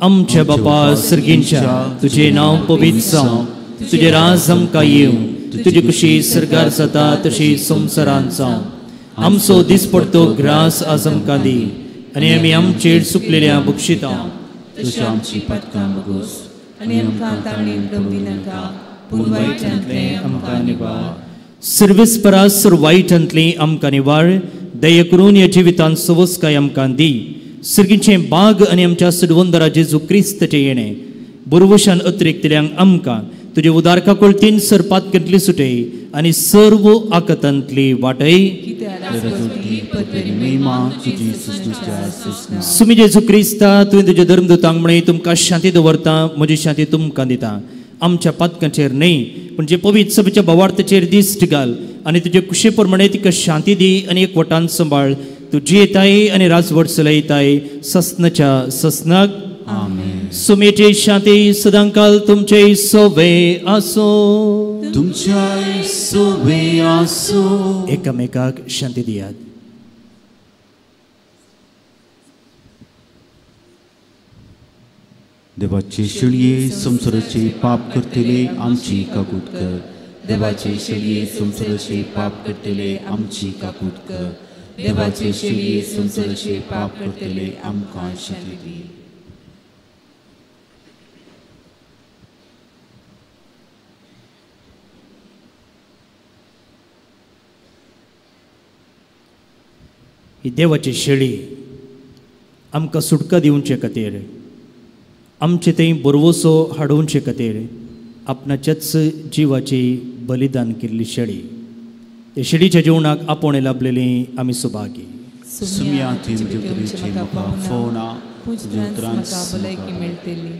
Speaker 3: आमच्या बापा सर्गींच्या तुजें नांव पवित्र जावं, तुजें राज आमकां येवं, तुजी खुशी सर्गार जाता तशी संवसारांत जावं. आमचो दिसपडतो ग्रास आज आमकां दी आनी आमी आमचेर चुकलेल्या बक्षिता
Speaker 4: तशी आमची पातकां बगोस आनी आमकां ताणें पडूंक दिनाका, पूण वायटांतलें आमकां निवार.
Speaker 3: सर्वेस्परा सर वायटांतली आमकां निवार. दया करून ह्या जिवितांत सवसकाय आमकां दी. सर्गीचें बाग आनी आमच्या सडवंदरा जेजू क्रिस्ताचें येणें बरवशान अतिरिक्तल्यांक आमकां तुजे उदार काकुळतीन सर पातकांतली सुटय आनी सर्व आकतांतली वाटय. सुमी जेजू क्रिस्ता तुवें तुज्या धर्मदूतांक म्हळें तुमकां शांती दवरता, म्हजी शांती तुमकां दिता. आमच्या पातकांचेर न्हय पूण जे पवित्र सभेच्या भावार्थाचेर दिश्ट घाल आनी तुजे कुशे प्रमाणे तिका शांती दी आनी एक वटान सांबाळ. तूं जियेताय आनी राजवट चलयताय ससनाच्या ससनाक. सुमेची शांती सदांकाल तुमचे सोवे आसूं,
Speaker 2: तुमच्या सोवे आसूं.
Speaker 3: एकामेकाक शांती दियात.
Speaker 2: देवाचे शेळये संवसाराचे पाप करतले आमची काकूत कर. देवाचे शेळये संवसाराचे पाप करतले आमची काकूत कर. देवाचे शेळये संवसाराचे पाप करतले आमकां शांती दी.
Speaker 3: ही देवाची शेळी आमकां सुटका दिवचे खातीर, आमचे थंय बरवसो हाडोवचे खातीर आपणाच्याच जिवाची बलिदान केल्ली शेळी. त्या शेळीच्या जेवणाक आपोवणें लाभलेली आमी सुभागी.
Speaker 4: मेळटली.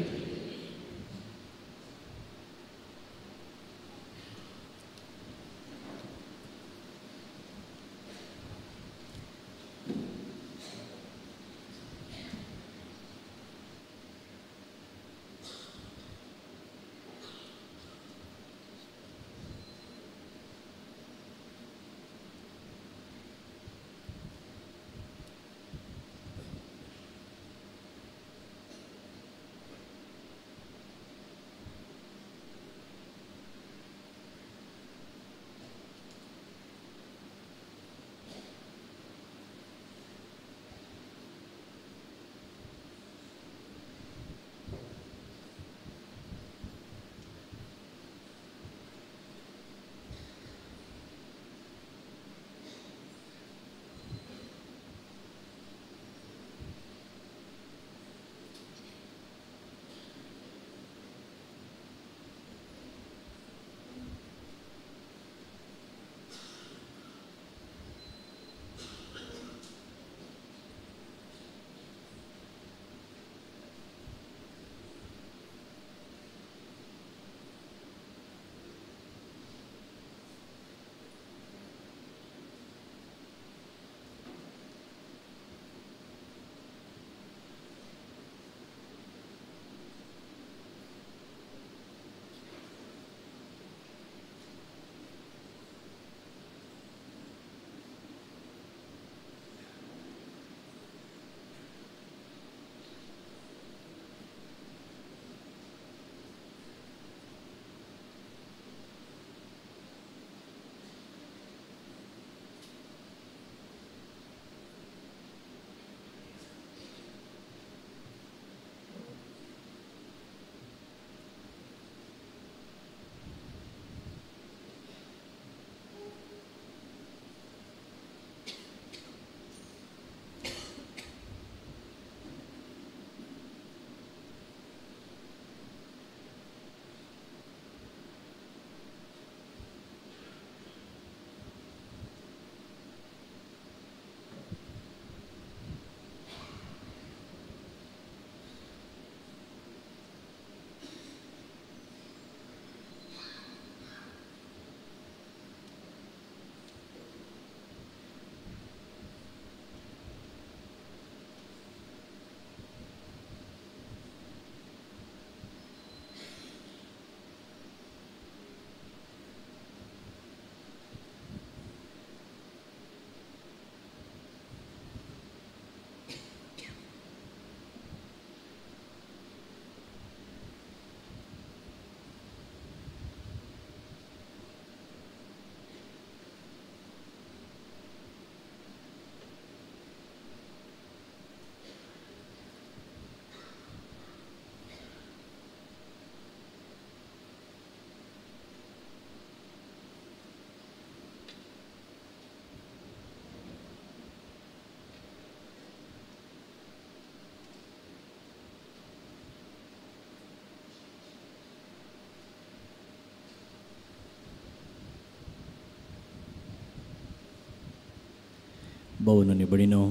Speaker 3: भावन आनी भयणीनो,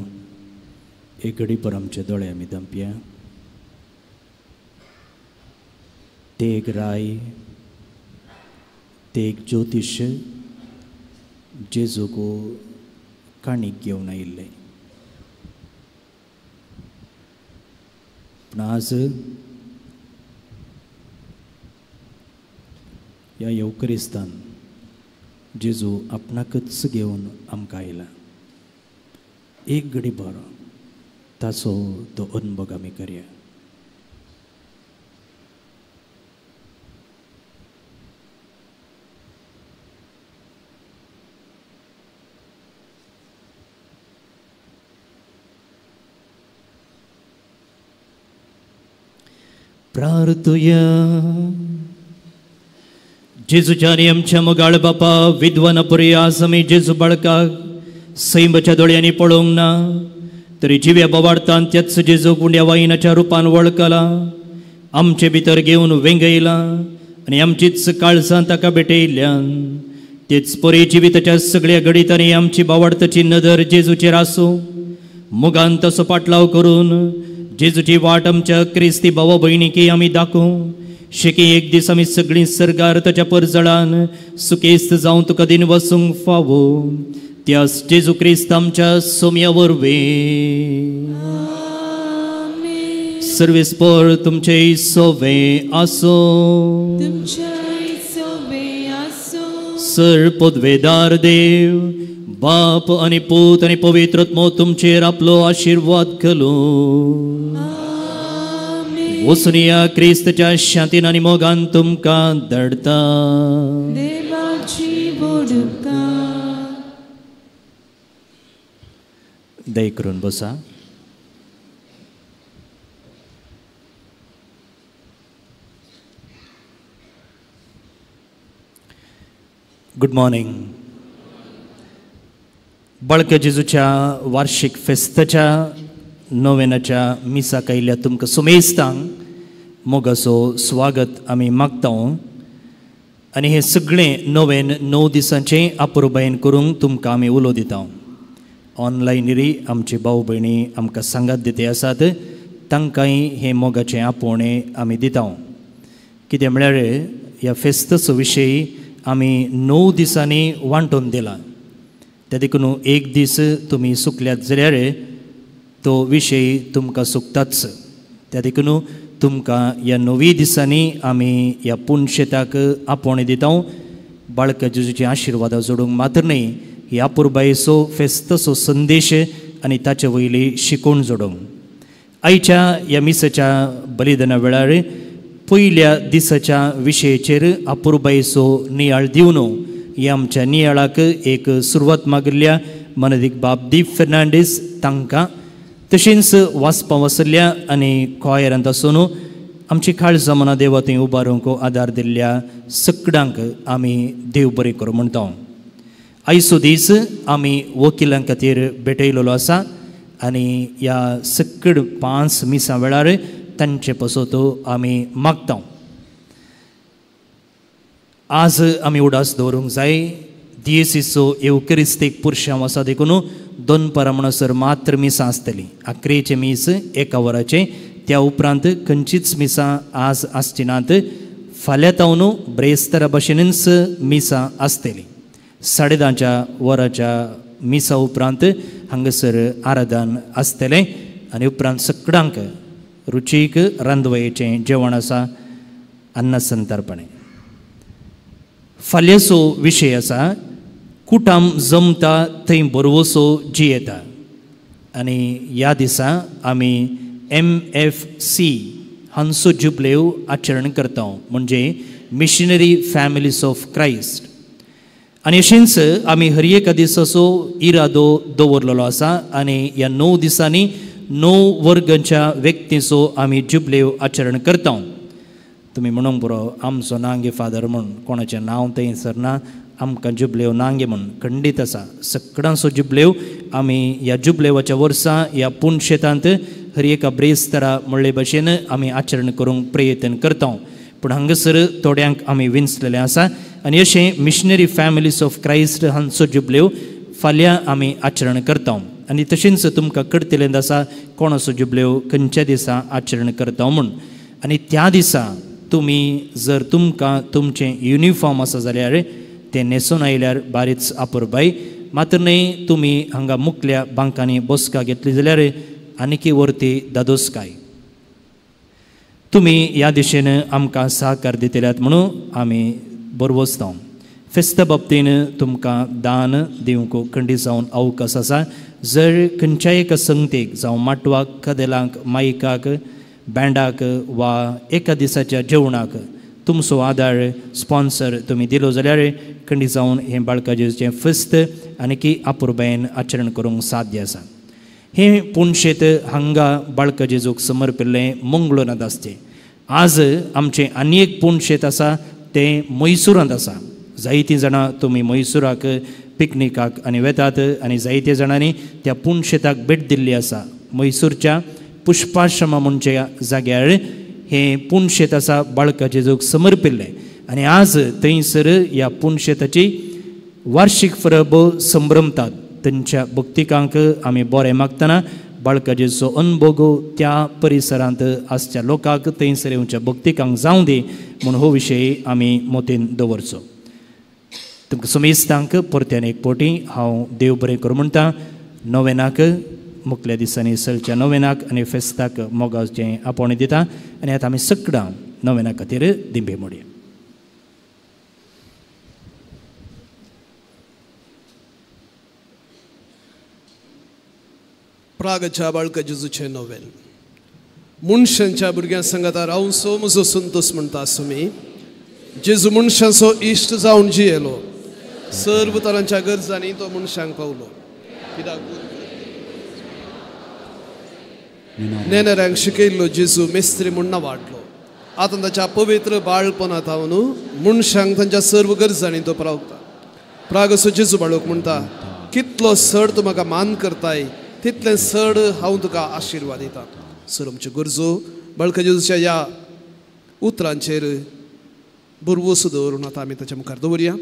Speaker 3: एक घडी पर आमचे दोळे आमी धांपया. ते एक राय, ते एक ज्योतिश जेजूक काणीक घेवन आयिल्ले. पूण आज ह्या येवक्रिस्तान जेजू आपणाकच घेवन आमकां आयला. एक घडी बरो ताचो तो अनुभव आमी करया. प्रार्थुया. जेजूच्या आनी आमच्या मोगाळ बापा, विद्वान पुरी आज आमी जेजू बाळकाक सैमाच्या दोळ्यांनी पळोवंक ना तरी जिव्या बोवाळतान त्याच जेजूक उंड्या वायनाच्या रुपान वळखला, आमचे भितर घेवन वेंगयला आनी आमचीच काळजां ताका भेटयल्यान. तेच परी जिविताच्या सगळ्या घडितांनी आमची बावाडताची नदर जेजूचेर आसूं. मोगान तसो पाटलाव करून जेजूची वाट आमच्या क्रिस्ती भावा भयणीकी आमी दाखोवं. शेकी एक दीस आमी सगळीं सर्गार ताच्या परजळान सुकेस्त जावन तुका दिन वसूंक फावो. त्यास जेजू क्रिस्त आमच्या सोम्या वरवीं. सर्वेस्पर तुमचे सोवे आसूं. सर पदवेदार देव बाप आनी पूत आनी पवित्र आत्मो तुमचेर आपलो आशिर्वाद घालूं. वसुनिया क्रिस्तच्या शांतीन आनी मोगान तुमकां धाडटा. दय करून बसा. Good morning. बाळक्या जेजूच्या वार्षिक फेस्ताच्या नोवेनाच्या मिसाक आयिल्ल्या तुमकां सुमेस्तांक मोगाचो स्वागत आमी मागता. आनी हें सगळें नोवेन 9 दिसांचें आपुरबायेन करूंक तुमकां आमी उलो दिता. ऑनलायनरी आमचे भाव भयणी आमकां सांगात दिते आसात, तांकांय हें मोगाचें आपोवणें आमी दिता. कितें म्हळ्यार ह्या फेस्ताचो विशय आमी 9 दिसांनी वांटून दिला. त्या देखून एक दीस तुमी सुकल्यात जाल्यार तो विशय तुमकां सुकताच. त्या देखून तुमकां ह्या 9 दिसांनी आमी ह्या पुनशेताक आपोवणें दिता. बाळका जेजूची आशिर्वादां जोडूंक मात्र न्हय, ही आपुरबायेचो फेस्ताचो संदेश आनी ताचे वयली शिकवण जोडूंक. आयच्या ह्या मिसाच्या बलिदाना वेळार पयल्या दिसाच्या विशयाचेर आपुरबायेचो नियाळ दिवन ह्या आमच्या नियाळाक एक सुरवात मागिल्ल्या मनदीक बाब दीप फेर्नांडीस तांकां, तशेंच वाचपा वसल्ल्या आनी कॉयरांत आसून आमची काळजां मना देवा थंय उबारूंक आदार दिल्ल्या सगळ्यांक आमी देव बरें करूं म्हणटा. आयचो दीस आमी वकिलां खातीर भेटयलेलो आसा आनी ह्या सकड 5 मिसां वेळार तांचे पासत आमी मागता. आज आमी उडास दवरूंक जाय दियेसीचो येवकरिस्तीक पुरशांव आसा देखून दनपारां म्हणसर मात्र मिसां आसतलीं. आकरेचें मीस 1 वराचें, त्या उपरांत खंयचीच मिसां आज आसची नात. फाल्यां तावन ब्रेस्तारा भशेनच मिसां आसतलीं. 10:30 वराच्या मिसा उपरांत हांगासर आराधन आसतलें आनी उपरांत सगळ्यांक रुचीक रांदवयेचें जेवण आसा अन्ना संतर्पणें. फाल्यांचो विशय आसा कुटाम जमता थंय बरवसो जियेता. आनी ह्या दिसा आमी MFC हांचो जुबलेव आचरण करता, म्हणजे मिशनरी फॅमिलीज ऑफ क्रायस्ट. आनी अशेंच आमी हर एका दिसाचो इरादो दवरलेलो आसा आनी ह्या 9 दिसांनी 9 वर्गांच्या व्यक्तीचो आमी जुबलेव आचरण करता. तुमी म्हणूंक पुरो आमचो नांगे फादर म्हूण, कोणाचें नांव थंय सरना, आमकां जुबलेव नांगे म्हूण खंडीत आसा. सगळ्यांचो जुबलेव आमी ह्या जुबलेवाच्या वर्सा ह्या पुनशेतांत हर एका ब्रेस्तारा म्हणले भशेन आमी आचरण करूंक प्रयत्न करता. पूण हांगासर थोड्यांक आमी विंचलेलें आसा आनी अशें मिशनरी फॅमिलीज ऑफ क्रायस्ट हांचो जुबलेव फाल्यां आमी आचरण करता. आनी तशेंच तुमकां करतलें आसा कोणाचो जुबल्यो खंयच्या दिसा आचरण करता म्हूण. आनी त्या दिसा तुमी जर तुमकां तुमचें युनिफॉर्म आसा जाल्यार तें न्हेसून आयल्यार बारीच आपुरबाय. मात्र न्हय तुमी हांगा मुखल्या बांकांनी बसका घेतली जाल्यार आनीकी वरती दादोसकाय. तुमी ह्या दिशेन आमकां सहकार दितल्यात म्हणून आमी बरवसता. फेस्ता बाबतीन तुमकां दान दिवंक खंडीत जावन अवकाश आसा. जर खंयच्याय एका संगतीक जावं माटवाक, कदेलांक, मायकाक, बँडाक वा एका दिसाच्या जेवणाक तुमचो आदार स्पॉन्सर तुमी दिलो जाल्यार खंडीत जावन हें बाळकाजेचें फेस्त आनीकी आपुरबायेन आचरण करूंक साध्य आसा. हें पुणशेत हांगा बाळका जेजूक समर्पिल्लें मंगळूरांत आसचें. आज आमचें आनी एक पुणशेत आसा तें म्हैसूरांत आसा. जायतीं जाणां तुमी म्हैसूराक पिकनिकाक आनी वेतात आनी जायते जाणांनी त्या पुणशेताक भेट दिल्ली आसा. म्हैसूरच्या पुष्पाश्रमा म्हणच्या जाग्यार हें पुणशेत आसा बाळका जेजूक समर्पिल्लें आनी आज थंयसर ह्या पुणशेताची वार्षीक परब संभ्रमतात. तांच्या भक्तिकांक आमी बरें मागतना बाळका जेजूचो अनभोग त्या परिसरांत आसच्या लोकांक थंयसर येवच्या भक्तिकांक जावं दी म्हूण हो विशय आमी मोतीन दवरचो. तुमकां समेस्तांक परत्यान एक पोटी हांव देव बरें करूं म्हणटा. नोवेनाक मुखल्या दिसांनी सलच्या नोवेनाक आनी फेस्ताक मोगाचें आपोवणें दिता आनी आतां आमी सगळां नोवेना खातीर दिंबे मोडया.
Speaker 7: प्रागच्या बाळका जेजूचें नोवेन. मनशांच्या भुरग्यां सांगाता रावसो म्हजो संतोस म्हणटा सुमी. जेजू मनशांचो इश्ट जावन जियेलो, सर्व तरांच्या गरजांनी तो मनशांक पावलो. कित्याक नेणाऱ्यांक शिकयल्लो जेजू मेस्त्री म्हूण वाडलो. आतां ताच्या पवित्र बाळपणांत हांव मनशांक तांच्या सर्व गरजांनी तो प्रावता. प्रागसो जेजू बाळक म्हणटा, कितलो सड तूं म्हाका मान करताय तितलें सड हांव तुका आशिर्वाद दिता. सर आमच्यो गरजो बाळका जेजूच्या ह्या उतरांचेर भरवंसो दवरून आतां आमी ताच्या मुखार दवरया.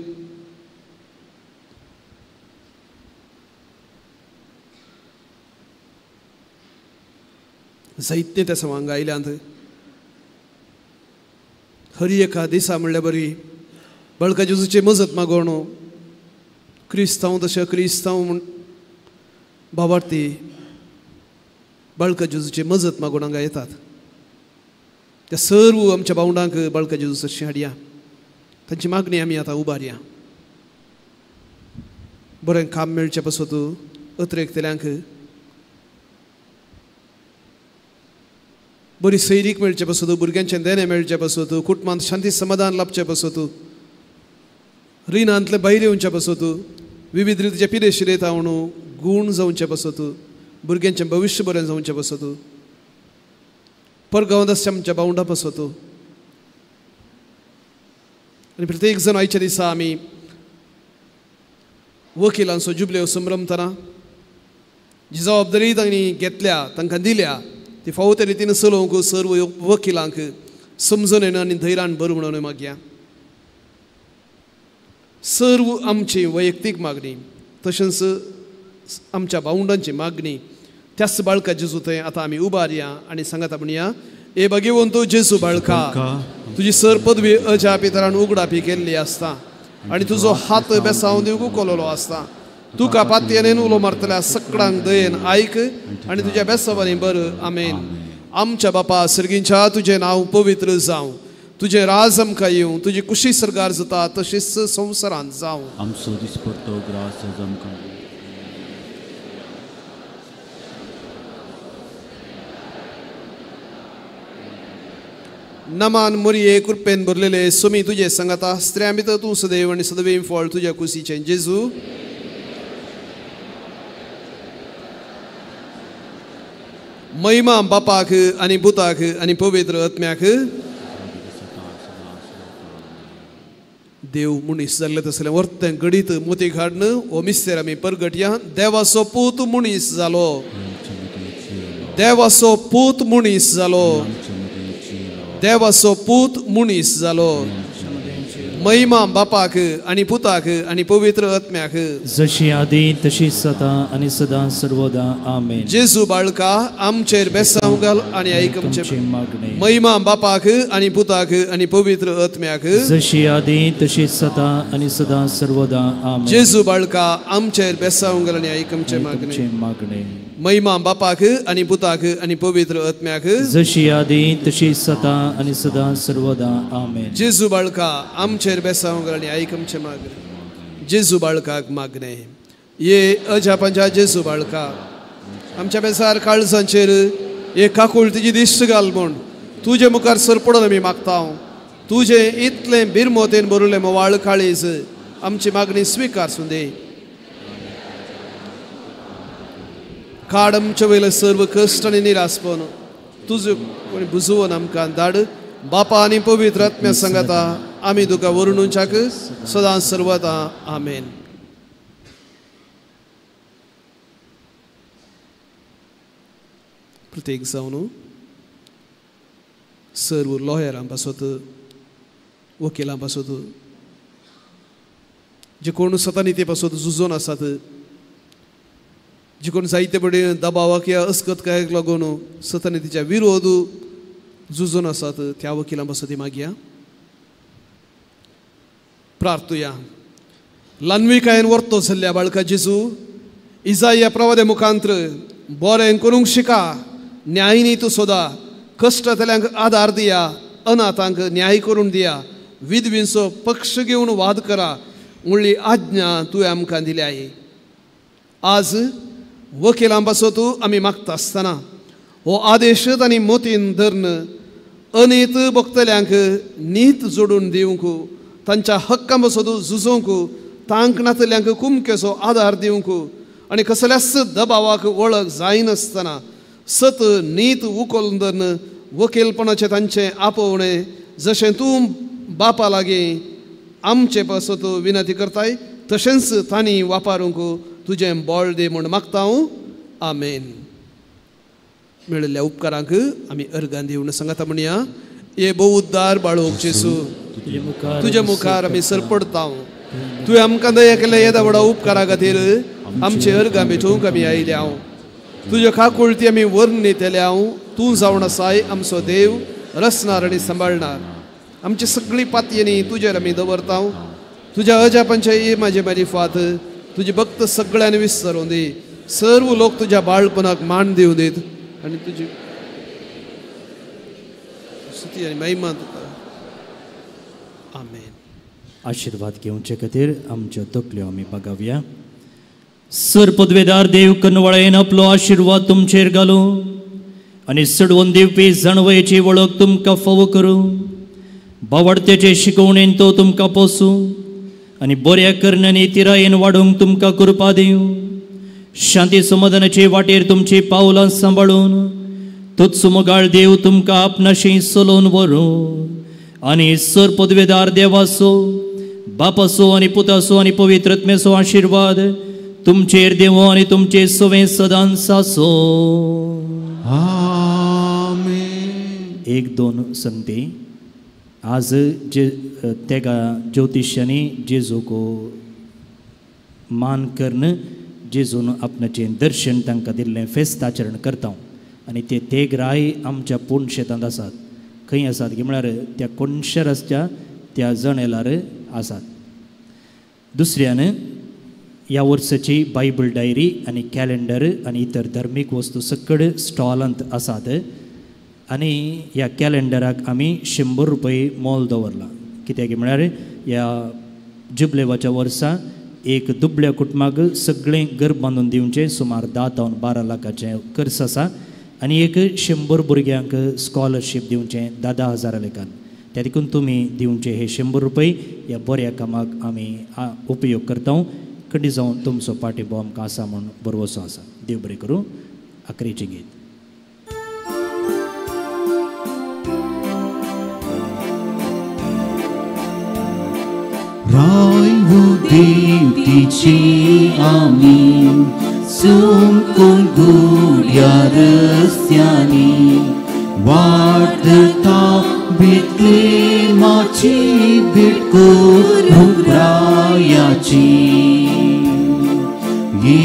Speaker 7: जायते त्या सवांग आयल्यांत हर एका दिसा म्हणल्यार बरी बाळका जेजूची मजत मागोवणो क्रिस्तांव तशें क्रिस्तांव म्हूण बाबार्थी बाळका जेजूची मजत मागून हांगा येतात. त्या सर्व आमच्या भावंडांक बाळका जेजू सरशी हाडया, तांची मागणी आमी आतां उबारया. बरें काम मेळचें पासत अत्रेकतल्यांक बरी सैरीक मेळचे पासत, भुरग्यांचें देणें मेळचें पासत, कुटुंबांत शांती समाधान लाभचें पासत, रिणांतलें भायर येवचें पासत, विविध रितीचे पिरेशिरे तावण गूण जावचें पासत, भुरग्यांचें भविश्य बरें जावचें पासत, परगांवांत आसच्या आमच्या भावंडां पासत. आनी प्रत्येक जाण आयच्या दिसा आमी वकिलांचो जुबल्यो संभ्रमतना जी जबाबदारी तांणी घेतल्या तांकां दिल्या ती फावो त्या रितीन चलोवंक सर्व वकिलांक समजून आनी धैर्यान बरें म्हणून मागया. सर्व आमची वैयक्तीक मागणी तशेंच आमच्या भावंडांची मागणी त्याच बाळका जेजू थंय आतां आमी उबारया आनी सांगाता म्हणया, ए भगवंत जेजू बाळका, तुजी सर पदवी अजापी तरान उगडापी केल्ली आसता आनी तुजो हात बेसावन दिवंक उखललो आसता. तुका पातयेन उलो मारतल्या सकडांक दयेन आयक आनी तुज्या बेसावांनी बरं. आमेन. आमच्या बापा सर्गींच्या, तुजें नांव पवित्र जावं, तुजें राज आमकां येवं, तुजी कुशी सरकार जाता तशीच संवसारांत जावं.
Speaker 2: आमचो दिसपट्टो ग्रास आज आमकां
Speaker 7: नमान मोरये कृपेन भरलेले सुमी तुजे सांगाता, स्त्रियां भितर तूं सदैव आनी सदैव फळ तुज्या कुशीचें जेजू. महिमा बापाक आनी पुताक आनी पवित्र आत्म्याक. देव मनीस जाल्ले तसलें वर्तें घडीत मोती घाडन हो मिस्तेर आमी परगटया. देवाचो पूत मनीस जालो, देवाचो पूत मनीस जालो, देवाचो पूत मनीस जालो. महिमा बापाक आनी पुताक आनी पवित्र आत्म्याक,
Speaker 3: जशी आदी तशी सदा आनी सदां सर्वदा. आमेन.
Speaker 7: जेजू बाळका आमचेर बेसांव घाल आनी आयक आमचें
Speaker 3: मागणें.
Speaker 7: महिमा बापाक आनी पुताक आनी पवित्र आत्म्याक,
Speaker 3: जशी आदी तशी सदा आनी सदां सर्वदा. आमेन.
Speaker 7: जेजू बाळका आमचेर बेसांव घाल आनी आयक आमचें मागणें. महिमा बापाक आनी पुताक आनी पवित्र आत्म्याक,
Speaker 3: जशी आदी तशी सदा आनी सदां सर्वदा. आमेन.
Speaker 7: जेजू बाळका आमचेर बेसांव घाल आनी आयक आमचें मागणें. जेजू बाळकाक मागणें. ये अजापांच्या जेजू बाळका आमच्या बेसार काळजांचेर एक काकुळतीची दिश्ट घाल म्हूण तुजे मुखार सरपडून आमी मागता. तुजें इतलें बिरमोतेन भरिल्लें म्होंवाळ काळीज आमची मागणी स्विकार सुंदे. काड आमचे वयले सर्व कश्ट आनी निरासपण तुजो कोणी बुजोवन आमकां धाड. बापा आनी पवित्र आत्म्या सांगाता आमी तुका वरुणूच्याक सदां सर्वता. आमेन. प्रत्येक जावन सर्व लॉयरां पासत, वकिलां पासत, जे कोण सतानी ते पासत झुजोन आसात, जे कोण जायते बडे दबावाक या अस्कतकायेक लागून सतानी तिच्या विरोध झुजोन आसात त्या वकिलां पासत मागया. प्रार्थुया. ल्हानविकायेन वर्तो जाल्ल्या बाळका जेजू इजाया प्रवादे मुखांत्र बरें करूंक शिका, न्यायनी तूं सोदा, कश्टांतल्यांक आदार दिया, अनाथांक न्याय करून दिया, विधवींचो पक्ष घेवन वाद करा म्हणली आज्ञा तुवें आमकां दिल्या. आज वकिलां पासत आमी मागता आसतना हो आदेश आनी मोतीन धरून अनीत भोगतल्यांक नीत जोडून दिवंक, तांच्या हक्कां पासत झुजोवंक, तांक नातल्यांक कुमकेचो आदार दिवंक आनी कसल्याच दबावाक वळख जायनासतना सत नीत उखलून धरून वकीलपणाचें तांचें आपोवणें जशें तूं बापा लागीं आमचे पासत विनंती करताय तशेंच तांणी वापरूंक तुजें बळ दी म्हूण मागता हांव. आमेन. मेळिल्ल्या उपकारांक आमी अर्गां दिवन सांगता म्हणया. हे भोव उद्दार बाळोवंक जेजू तुजे मुखार आमी सरपडता. तुवें आमकां दया केल्ल्या येदा व्हडा उपकारा खातीर आमचे अर्गां भेटोवंक आमी आयल्या. तुज्यो काकुळती आमी वर्णितल्या. तूं जावन आसाय आमचो देव, रचणार आनी सांबाळणार. आमची सगळी पातयेनी तुजेर आमी दवरता. तुज्या अजापांचे ये म्हाजे मारिफात तुजी भक्त सगळ्यांनी विसरून दी. सर्व लोक तुज्या बाळपणाक मान दिवं दीत आनी तुजी स्तुती आनी महिमा तुका. आमेन.
Speaker 3: आशिर्वाद घेवचे खातीर आमच्यो तकल्यो आमी बागावया. सर पदवेदार देव कनवळेन आपलो आशिर्वाद तुमचेर घालूं आनी चडवून दिवपी जाणवयेची वळख तुमकां फावो करूं. बावडत्याचे शिकवणेन तो तुमकां पोसूं आनी बऱ्या करण्यांनी तिरायेन वाडोवंक तुमकां कृपा दिवं. शांती समाधानाचे वाटेर तुमची पावलां सांबाळून तोच मोगाळ देव तुमकां आपणाशी चलोवन व्हरूं आनी सर पदवेदार देवाचो, बापाचो आनी पुताचो आनी पवित्र आत्म्याचो आशिर्वाद तुमचेर देवो आनी तुमचे सवें सदांच आसूं.
Speaker 2: आमेन.
Speaker 3: एक दोन संती आज जे तेगा ज्योतिश्यांनी जेजूक मान करून जेजून आपणाचें दर्शन तांकां दिल्लें फेस्त आचरण करता आनी ते तेग राय आमच्या पूर्ण शेतांत आसात. खंय आसात की म्हळ्यार त्या कोणशे रस्त्या त्या जणेलार आसात. दुसऱ्यान ह्या वर्साची बायबल डायरी आनी कॅलेंडर आनी इतर धर्मीक वस्तू सकड स्टॉलांत आसात आनी ह्या कॅलेंडराक आमी 100 रुपये मोल दवरलां. कित्याक म्हळ्यार ह्या जुबलेवाच्या वर्सा एक दुबळ्या कुटुंबाक सगळें घर बांदून दिवचें सुमार 10 ते 12 लाखाचें खर्च आसा आनी एक 100 भुरग्यांक स्कॉलरशीप दिवचें 10,000 लेखान. त्या देखून तुमी दिवचे हे 100 रुपये ह्या बऱ्या कामाक आमी उपयोग करता. खंडी जावन तुमचो पाठिंबो आमकां आसा म्हूण भरवसो आसा. देव बरें करूं. आखरीचें गीत.
Speaker 2: राय देव तिची आमी सुमकून गुड्या रस्त्यांनी वाट धरता बेतलेमाची बिटको देवाची ये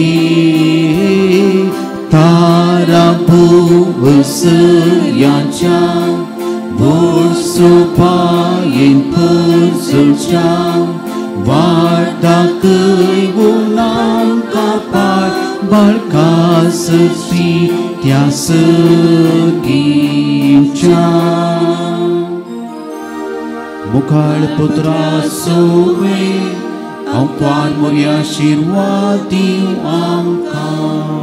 Speaker 2: तारा भुवसयाच्या सोपायेन पुजच्या वाट दाखय आमकां पाट बाळका सरशी त्या सगींच्या मुखाळ पुत्रा सोवे हांव पार मोरया आशिर्वाद दिवं आमकां.